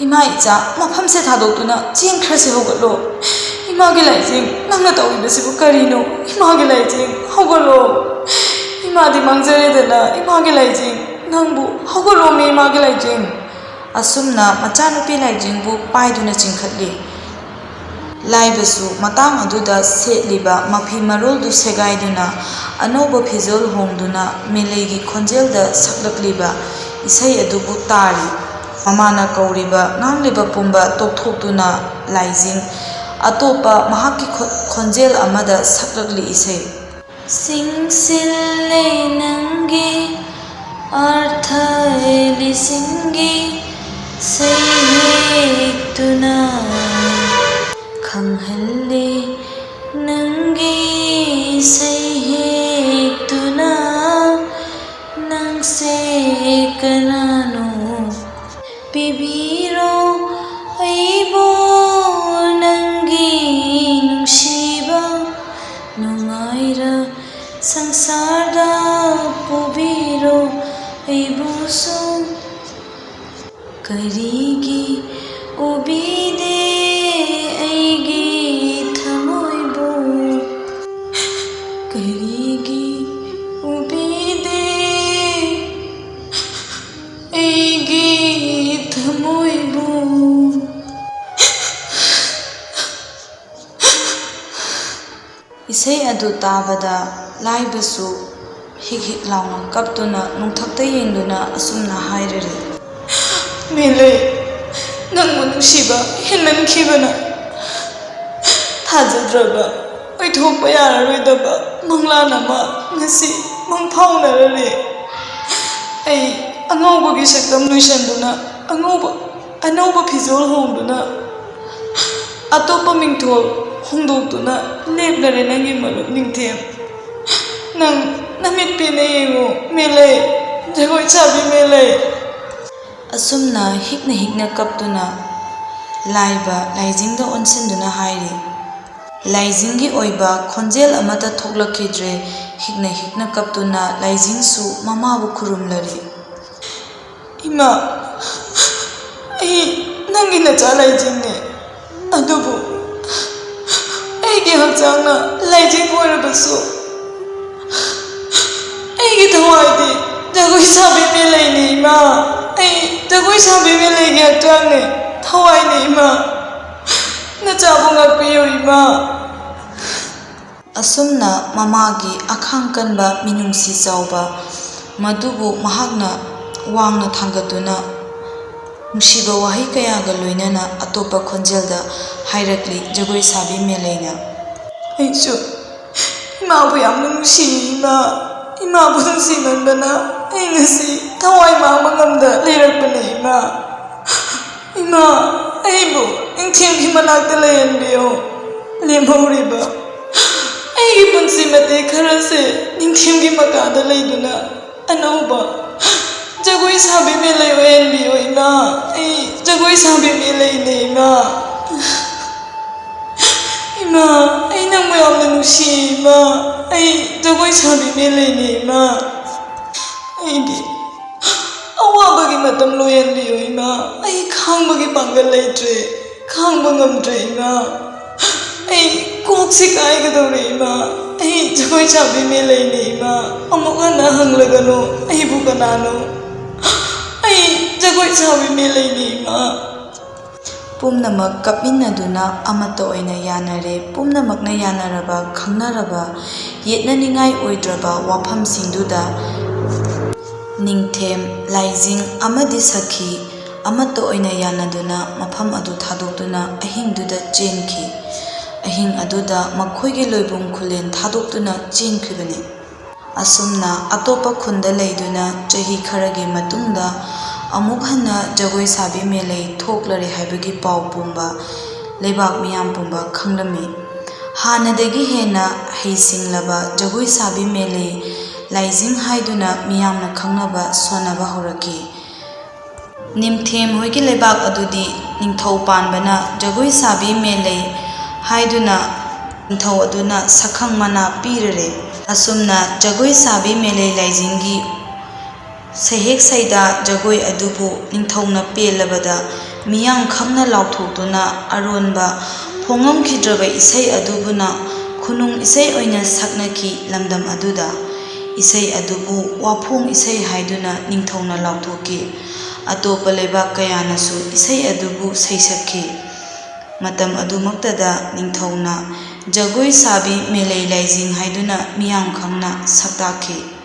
ꯏꯃꯥ ꯏꯆꯥ ꯃꯐꯝꯁꯦ ꯊꯥꯗꯣꯛꯇꯨꯅ ꯆꯦꯟꯈ꯭ꯔꯁꯤ, ꯍꯧꯒꯠꯂꯣ꯫ ꯏꯃꯥꯒꯤ ꯂꯥꯏꯖꯦꯡ, ꯅꯪꯅ ꯇꯧꯔꯤꯕꯁꯤꯕꯨ ꯀꯔꯤꯅꯣ? ꯏꯃꯥꯒꯤ ꯂꯥꯏꯖꯦꯡ, ꯍꯧꯒꯠꯂꯣ꯫ ꯏꯃꯥꯗꯤ ꯃꯥꯡꯖꯔꯦꯗꯅ, ꯏꯃꯥꯒꯤ ꯂꯥꯏꯖꯦꯡ, ꯅꯪꯕꯨ ꯍꯧꯒꯠꯂꯣꯃꯤ, ꯏꯃꯥꯒꯤ ꯂꯥꯏꯖꯦꯡ"꯫ ꯑꯁꯨꯝꯅ ꯃꯆꯥꯅꯨꯄꯤ ꯂꯥꯏꯖꯦꯡꯕꯨ ꯄꯥꯏꯗꯨꯅ ꯆꯤꯡꯈꯠꯂꯤ꯫ ꯂꯥꯏꯕꯁꯨ ꯃꯇꯥꯡ ꯑꯗꯨꯗ ꯁꯦꯠꯂꯤꯕ ꯃꯐꯤ ꯃꯔꯣꯜꯗꯨ ꯁꯦꯒꯥꯏꯗꯨꯅ ꯑꯅꯧꯕ ꯐꯤꯖꯣꯜ ꯍꯣꯡꯗꯨꯅ ꯃꯦꯂꯩꯒꯤ ꯈꯣꯟꯖꯦꯜꯗ ꯁꯛꯂꯛꯂꯤꯕ ꯏꯁꯩ ꯑꯗꯨꯕꯨ ꯇꯥꯔꯤ꯫ ꯃꯃꯥꯅ ꯀꯧꯔꯤꯕ ꯉꯥꯡꯂꯤꯕ ꯄꯨꯝꯕ ꯇꯣꯛꯊꯣꯛꯇꯨꯅ ꯂꯥꯏꯖꯤꯡ ꯑꯇꯣꯞꯄ ꯃꯍꯥꯛꯀꯤ ꯈꯣ-, ꯈꯣꯟꯖꯦꯜ ꯑꯃꯗ ꯁꯛꯂꯛꯂꯤ ꯏꯁꯩ꯫ ꯆꯤꯡꯁꯤꯜꯂꯦ ꯅꯪꯒꯤ ꯑꯥꯔꯊ ꯂꯤꯁꯤꯡꯒꯤ ꯁꯩꯍꯦꯛꯇꯨꯅ, ꯈꯪꯍꯜꯂꯦ ꯅꯪꯒꯤ ꯁꯩꯍꯦꯛꯇꯨꯅ, ꯅꯪꯁꯦ ꯀꯅꯥꯅꯣ? ꯄꯤꯕꯤꯔꯣ ꯑꯩꯕꯨ ꯅꯪꯒꯤ ꯅꯨꯡꯁꯤꯕ, ꯅꯨꯡꯉꯥꯏꯔ ꯁꯪꯁꯥꯔꯗ ꯄꯨꯕꯤꯔꯣ ꯑꯩꯕꯨꯁꯨ꯫ ꯀꯔꯤꯒꯤ ꯎꯕꯤꯗꯦ ꯑꯩꯒꯤ ꯊꯃꯣꯏꯕꯨ? ꯀꯔꯤꯒꯤ ꯎꯕꯤꯗꯦ ꯑꯩꯒꯤ ꯊꯃꯣꯏꯕꯨ? ꯏꯁꯩ ꯑꯗꯨ ꯇꯥꯕꯗ ꯂꯥꯏꯕꯁꯨ ꯍꯤꯛ ꯍꯤꯛ ꯂꯥꯎꯅ ꯀꯞꯇꯨꯅ ꯅꯣꯡꯊꯛꯇ ꯌꯦꯡꯗꯨꯅ ꯑꯁꯨꯝꯅ ꯍꯥꯏꯔꯔꯤ꯫ ꯃꯦꯂꯩ, ꯅꯪꯕꯨ ꯅꯨꯡꯁꯤꯕ ꯍꯦꯟꯃꯟꯈꯤꯕꯅ ꯊꯥꯖꯗ꯭ꯔꯕ, ꯑꯣꯏꯊꯣꯛꯄ ꯌꯥꯔꯔꯣꯏꯗꯕ ꯃꯪꯂꯥꯟ ꯑꯃ ꯉꯁꯤ ꯃꯪꯐꯥꯎꯅꯔꯔꯦ꯫ ꯑꯩ ꯑꯉꯧꯕꯒꯤ ꯁꯛꯇꯝ ꯂꯣꯏꯁꯟꯗꯨꯅ, ꯑꯉꯧꯕ, ꯑꯅꯧꯕ ꯐꯤꯖꯣꯜ ꯍꯣꯡꯗꯨꯅ, ꯑꯇꯣꯞꯄ ꯃꯤꯡꯊꯣꯜ ꯍꯣꯡꯗꯣꯛꯇꯨꯅ ꯂꯦꯞꯂꯔꯦ ꯅꯪꯒꯤ ꯃꯔꯨꯞ ꯅꯤꯡꯊꯦꯝ꯫ ꯅꯪ ꯅꯃꯤꯠ ꯄꯦꯟꯅ ꯌꯦꯡꯉꯨ, ꯃꯦꯂꯩ, ꯖꯒꯣꯏ ꯁꯥꯕꯤ ꯃꯦꯂꯩ꯫ ꯑꯁꯨꯝꯅ ꯍꯤꯛꯅ ꯍꯤꯛꯅ ꯀꯞꯇꯨꯅ ꯂꯥꯏꯕ ꯂꯥꯏꯖꯤꯡꯗ ꯑꯣꯟꯁꯤꯟꯗꯨꯅ ꯍꯥꯏꯔꯤ꯫ ꯂꯥꯏꯖꯤꯡꯒꯤ ꯑꯣꯏꯕ ꯈꯣꯟꯖꯦꯜ ꯑꯃꯠꯇ ꯊꯣꯛꯂꯛꯈꯤꯗ꯭ꯔꯦ꯫ ꯍꯤꯛꯅ ꯍꯤꯛꯅ ꯀꯞꯇꯨꯅ ꯂꯥꯏꯖꯤꯡꯁꯨ ꯃꯃꯥꯕꯨ ꯈꯨꯔꯨꯝꯂꯔꯤ꯫ ꯏꯃꯥ, ꯑꯩ ꯅꯪꯒꯤ ꯅꯆꯥ ꯂꯥꯏꯖꯤꯡꯅꯦ, ꯑꯗꯨꯕꯨ ꯑꯩꯒꯤ ꯍꯛꯆꯥꯡꯅ ꯂꯥꯏꯖꯤꯡ ꯑꯣꯏꯔꯕꯁꯨ, ꯑꯩꯒꯤ ꯊꯋꯥꯏꯗꯤ ꯖꯒꯣꯏ ꯁꯥꯕꯤ ꯃꯦꯂꯩꯅꯤ ꯏꯃꯥ꯫ ꯑꯩ ꯖꯒꯣꯏ ꯁꯥꯕꯤ ꯃꯦꯂꯩꯒꯤ ꯍꯛꯆꯥꯡꯅꯤ, ꯊꯋꯥꯏꯅꯤ ꯏꯃꯥ꯫ ꯅꯆꯥꯕꯨ ꯉꯥꯛꯄꯤꯌꯨ ꯏꯃꯥ꯫ ꯑꯁꯨꯝꯅ ꯃꯃꯥꯒꯤ ꯑꯈꯥꯡ ꯀꯟꯕ ꯃꯤꯅꯨꯡꯁꯤ ꯆꯥꯎꯕ ꯃꯗꯨꯕꯨ ꯃꯍꯥꯛꯅ ꯋꯥꯡꯅ ꯊꯥꯡꯒꯠꯇꯨꯅ ꯅꯨꯡꯁꯤꯕ ꯋꯥꯍꯩ ꯀꯌꯥꯒ ꯂꯣꯏꯅꯅ ꯑꯇꯣꯞꯄ ꯈꯣꯟꯖꯦꯜꯗ ꯍꯥꯏꯔꯛꯂꯤ ꯖꯒꯣꯏ ꯁꯥꯕꯤ ꯃꯦꯂꯩꯅ꯫ ꯑꯩꯁꯨ ꯏꯃꯥꯕꯨ ꯌꯥꯝꯅ ꯅꯨꯡꯁꯤ ꯏꯃꯥ꯫ ꯏꯃꯥꯕꯨ ꯅꯨꯡꯁꯤꯃꯟꯕꯅ ꯑꯩ ꯉꯁꯤ ꯊꯋꯥꯏ ꯃꯥꯡꯕ ꯉꯝꯗ ꯂꯩꯔꯛꯄꯅꯦ ꯏꯃꯥ꯫ ꯏꯃꯥ, ꯑꯩꯕꯨ ꯅꯤꯡꯊꯦꯝꯒꯤ ꯃꯅꯥꯛꯇ ꯂꯩꯍꯟꯕꯤꯌꯨ꯫ ꯂꯦꯝꯍꯧꯔꯤꯕ ꯑꯩꯒꯤ ꯄꯨꯟꯁꯤ ꯃꯇꯦꯛ ꯈꯔꯁꯦ ꯅꯤꯡꯊꯦꯝꯒꯤ ꯃꯀꯥꯗ ꯂꯩꯗꯨꯅ ꯑꯅꯧꯕ ꯖꯒꯣꯏ ꯁꯥꯕꯤ ꯃꯦꯂꯩ ꯑꯣꯏꯍꯟꯕꯤꯌꯨ ꯏꯃꯥ꯫ ꯑꯩ ꯖꯒꯣꯏ ꯁꯥꯕꯤ ꯃꯦꯂꯩꯅꯦ ꯏꯃꯥ꯫ ꯏꯃꯥ, ꯑꯩ ꯅꯪꯕꯨ ꯌꯥꯝꯅ ꯅꯨꯡꯁꯤꯌꯦ ꯏꯃꯥ꯫ ꯑꯩ ꯖꯒꯣꯏ ꯁꯥꯕꯤ ꯃꯦꯂꯩꯅꯦ ꯏꯃꯥ꯫ ꯑꯩꯗꯤ ꯑꯋꯥꯕꯒꯤ ꯃꯇꯝ ꯂꯣꯏꯍꯟꯕꯤꯌꯨ ꯏꯃꯥ꯫ ꯑꯩ ꯈꯥꯡꯕꯒꯤ ꯄꯥꯡꯒꯜ ꯂꯩꯇ꯭ꯔꯦ, ꯈꯥꯡꯕ ꯉꯝꯗ꯭ꯔꯦ ꯏꯃꯥ꯫ ꯑꯩ ꯀꯣꯛꯁꯤ ꯀꯥꯏꯒꯗꯧꯔꯦ ꯏꯃꯥ꯫ ꯑꯩ ꯖꯒꯣꯏ ꯁꯥꯕꯤ ꯃꯦꯂꯩꯅꯦ ꯏꯃꯥ꯫ ꯑꯃꯨꯛ ꯍꯟꯅ ꯍꯪꯂꯒꯅꯨ ꯑꯩꯕꯨ ꯀꯅꯥꯅꯣ꯫ ꯑꯩ ꯖꯒꯣꯏ ꯁꯥꯕꯤ ꯃꯦꯂꯩꯅꯦ ꯏꯃꯥ꯫ ꯄꯨꯝꯅꯃꯛ ꯀꯞꯃꯤꯟꯅꯗꯨꯅ ꯑꯃꯠꯇ ꯑꯣꯏꯅ ꯌꯥꯅꯔꯦ꯫ ꯄꯨꯝꯅꯃꯛꯅ ꯌꯥꯅꯔꯕ, ꯈꯪꯅꯔꯕ, ꯌꯦꯠꯅꯅꯤꯡꯉꯥꯏ ꯑꯣꯏꯗ꯭ꯔꯕ ꯋꯥꯐꯝꯁꯤꯡꯗꯨꯗ ꯅꯤꯡꯊꯦꯝ, ꯂꯥꯏꯖꯤꯡ ꯑꯃꯗꯤ ꯁꯈꯤ ꯑꯃꯠꯇ ꯑꯣꯏꯅ ꯌꯥꯅꯗꯨꯅ ꯃꯐꯝ ꯑꯗꯨ ꯊꯥꯗꯣꯛꯇꯨꯅ ꯑꯍꯤꯡꯗꯨꯗ ꯆꯦꯟꯈꯤ꯫ ꯑꯍꯤꯡ ꯑꯗꯨꯗ ꯃꯈꯣꯏꯒꯤ ꯂꯣꯏꯕꯨꯝ ꯈꯨꯂꯦꯟ ꯊꯥꯗꯣꯛꯇꯨꯅ ꯆꯦꯟꯈꯤꯕꯅꯤ꯫ ꯑꯁꯨꯝꯅ ꯑꯇꯣꯞꯄ ꯈꯨꯟꯗ ꯂꯩꯗꯨꯅ ꯆꯍꯤ ꯈꯔꯒꯤ ꯃꯇꯨꯡꯗ ꯑꯃꯨꯛ ꯍꯟꯅ ꯖꯒꯣꯏ ꯁꯥꯕꯤ ꯃꯦꯂꯩ ꯊꯣꯛꯂꯔꯦ ꯍꯥꯏꯕꯒꯤ ꯄꯥꯎ ꯄꯨꯝꯕ ꯂꯩꯕꯥꯛ ꯃꯤꯌꯥꯝ ꯄꯨꯝꯕ ꯈꯪꯂꯝꯃꯤ꯫ ꯍꯥꯟꯅꯗꯒꯤ ꯍꯦꯟꯅ ꯍꯩꯁꯤꯡꯂꯕ ꯖꯒꯣꯏ ꯁꯥꯕꯤ ꯃꯦꯂꯩ ꯂꯥꯏꯖꯤꯡ ꯍꯥꯏꯗꯨꯅ ꯃꯤꯌꯥꯝꯅ ꯈꯪꯅꯕ ꯁꯣꯟꯅꯕ ꯍꯧꯔꯛꯈꯤ꯫ ꯅꯤꯡꯊꯦꯝ ꯍꯣꯏꯒꯤ ꯂꯩꯕꯥꯛ ꯑꯗꯨꯗꯤ ꯅꯤꯡꯊꯧ ꯄꯥꯟꯕꯅ ꯖꯒꯣꯏ ꯁꯥꯕꯤ ꯃꯦꯂꯩ ꯍꯥꯏꯗꯨꯅ ꯅꯤꯡꯊꯧ ꯑꯗꯨꯅ ꯁꯛꯈꯪ ꯃꯅꯥ ꯄꯤꯔꯔꯦ꯫ ꯑꯁꯨꯝꯅ ꯖꯒꯣꯏ ꯁꯥꯕꯤ ꯃꯦꯂꯩ ꯂꯥꯏꯖꯤꯡꯒꯤ ꯁꯩꯍꯦꯛ ꯁꯩꯗꯥ ꯖꯒꯣꯏ ꯑꯗꯨꯕꯨ ꯅꯤꯡꯊꯧꯅ ꯄꯦꯜꯂꯕꯗ ꯃꯤꯌꯥꯝ ꯈꯪꯅ ꯂꯥꯎꯊꯣꯛꯇꯨꯅ ꯑꯔꯣꯟꯕ ꯐꯣꯡꯉꯝꯈꯤꯗ꯭ꯔꯕ ꯏꯁꯩ ꯑꯗꯨꯕꯨꯅ ꯈꯨꯅꯨꯡ ꯏꯁꯩ ꯑꯣꯏꯅ ꯁꯛꯅꯈꯤ꯫ ꯂꯝꯗꯝ ꯑꯗꯨꯗ ꯏꯁꯩ ꯑꯗꯨꯕꯨ ꯋꯥꯐꯣꯡ ꯏꯁꯩ ꯍꯥꯏꯗꯨꯅ ꯅꯤꯡꯊꯧꯅ ꯂꯥꯎꯊꯣꯛꯈꯤ꯫ ꯑꯇꯣꯞꯄ ꯂꯩꯕꯥꯛ ꯀꯌꯥꯅꯁꯨ ꯏꯁꯩ ꯑꯗꯨꯕꯨ ꯁꯩꯁꯛꯈꯤ꯫ ꯃꯇꯝ ꯑꯗꯨꯃꯛꯇꯗ ꯅꯤꯡꯊꯧꯅ ꯖꯒꯣꯏ ꯁꯥꯕꯤ ꯃꯦꯂꯩ ꯂꯥꯏꯖꯤꯡ ꯍꯥꯏꯗꯨꯅ ꯃꯤꯌꯥꯝ ꯈꯪꯅ ꯁꯛꯇꯥꯛꯈꯤ꯫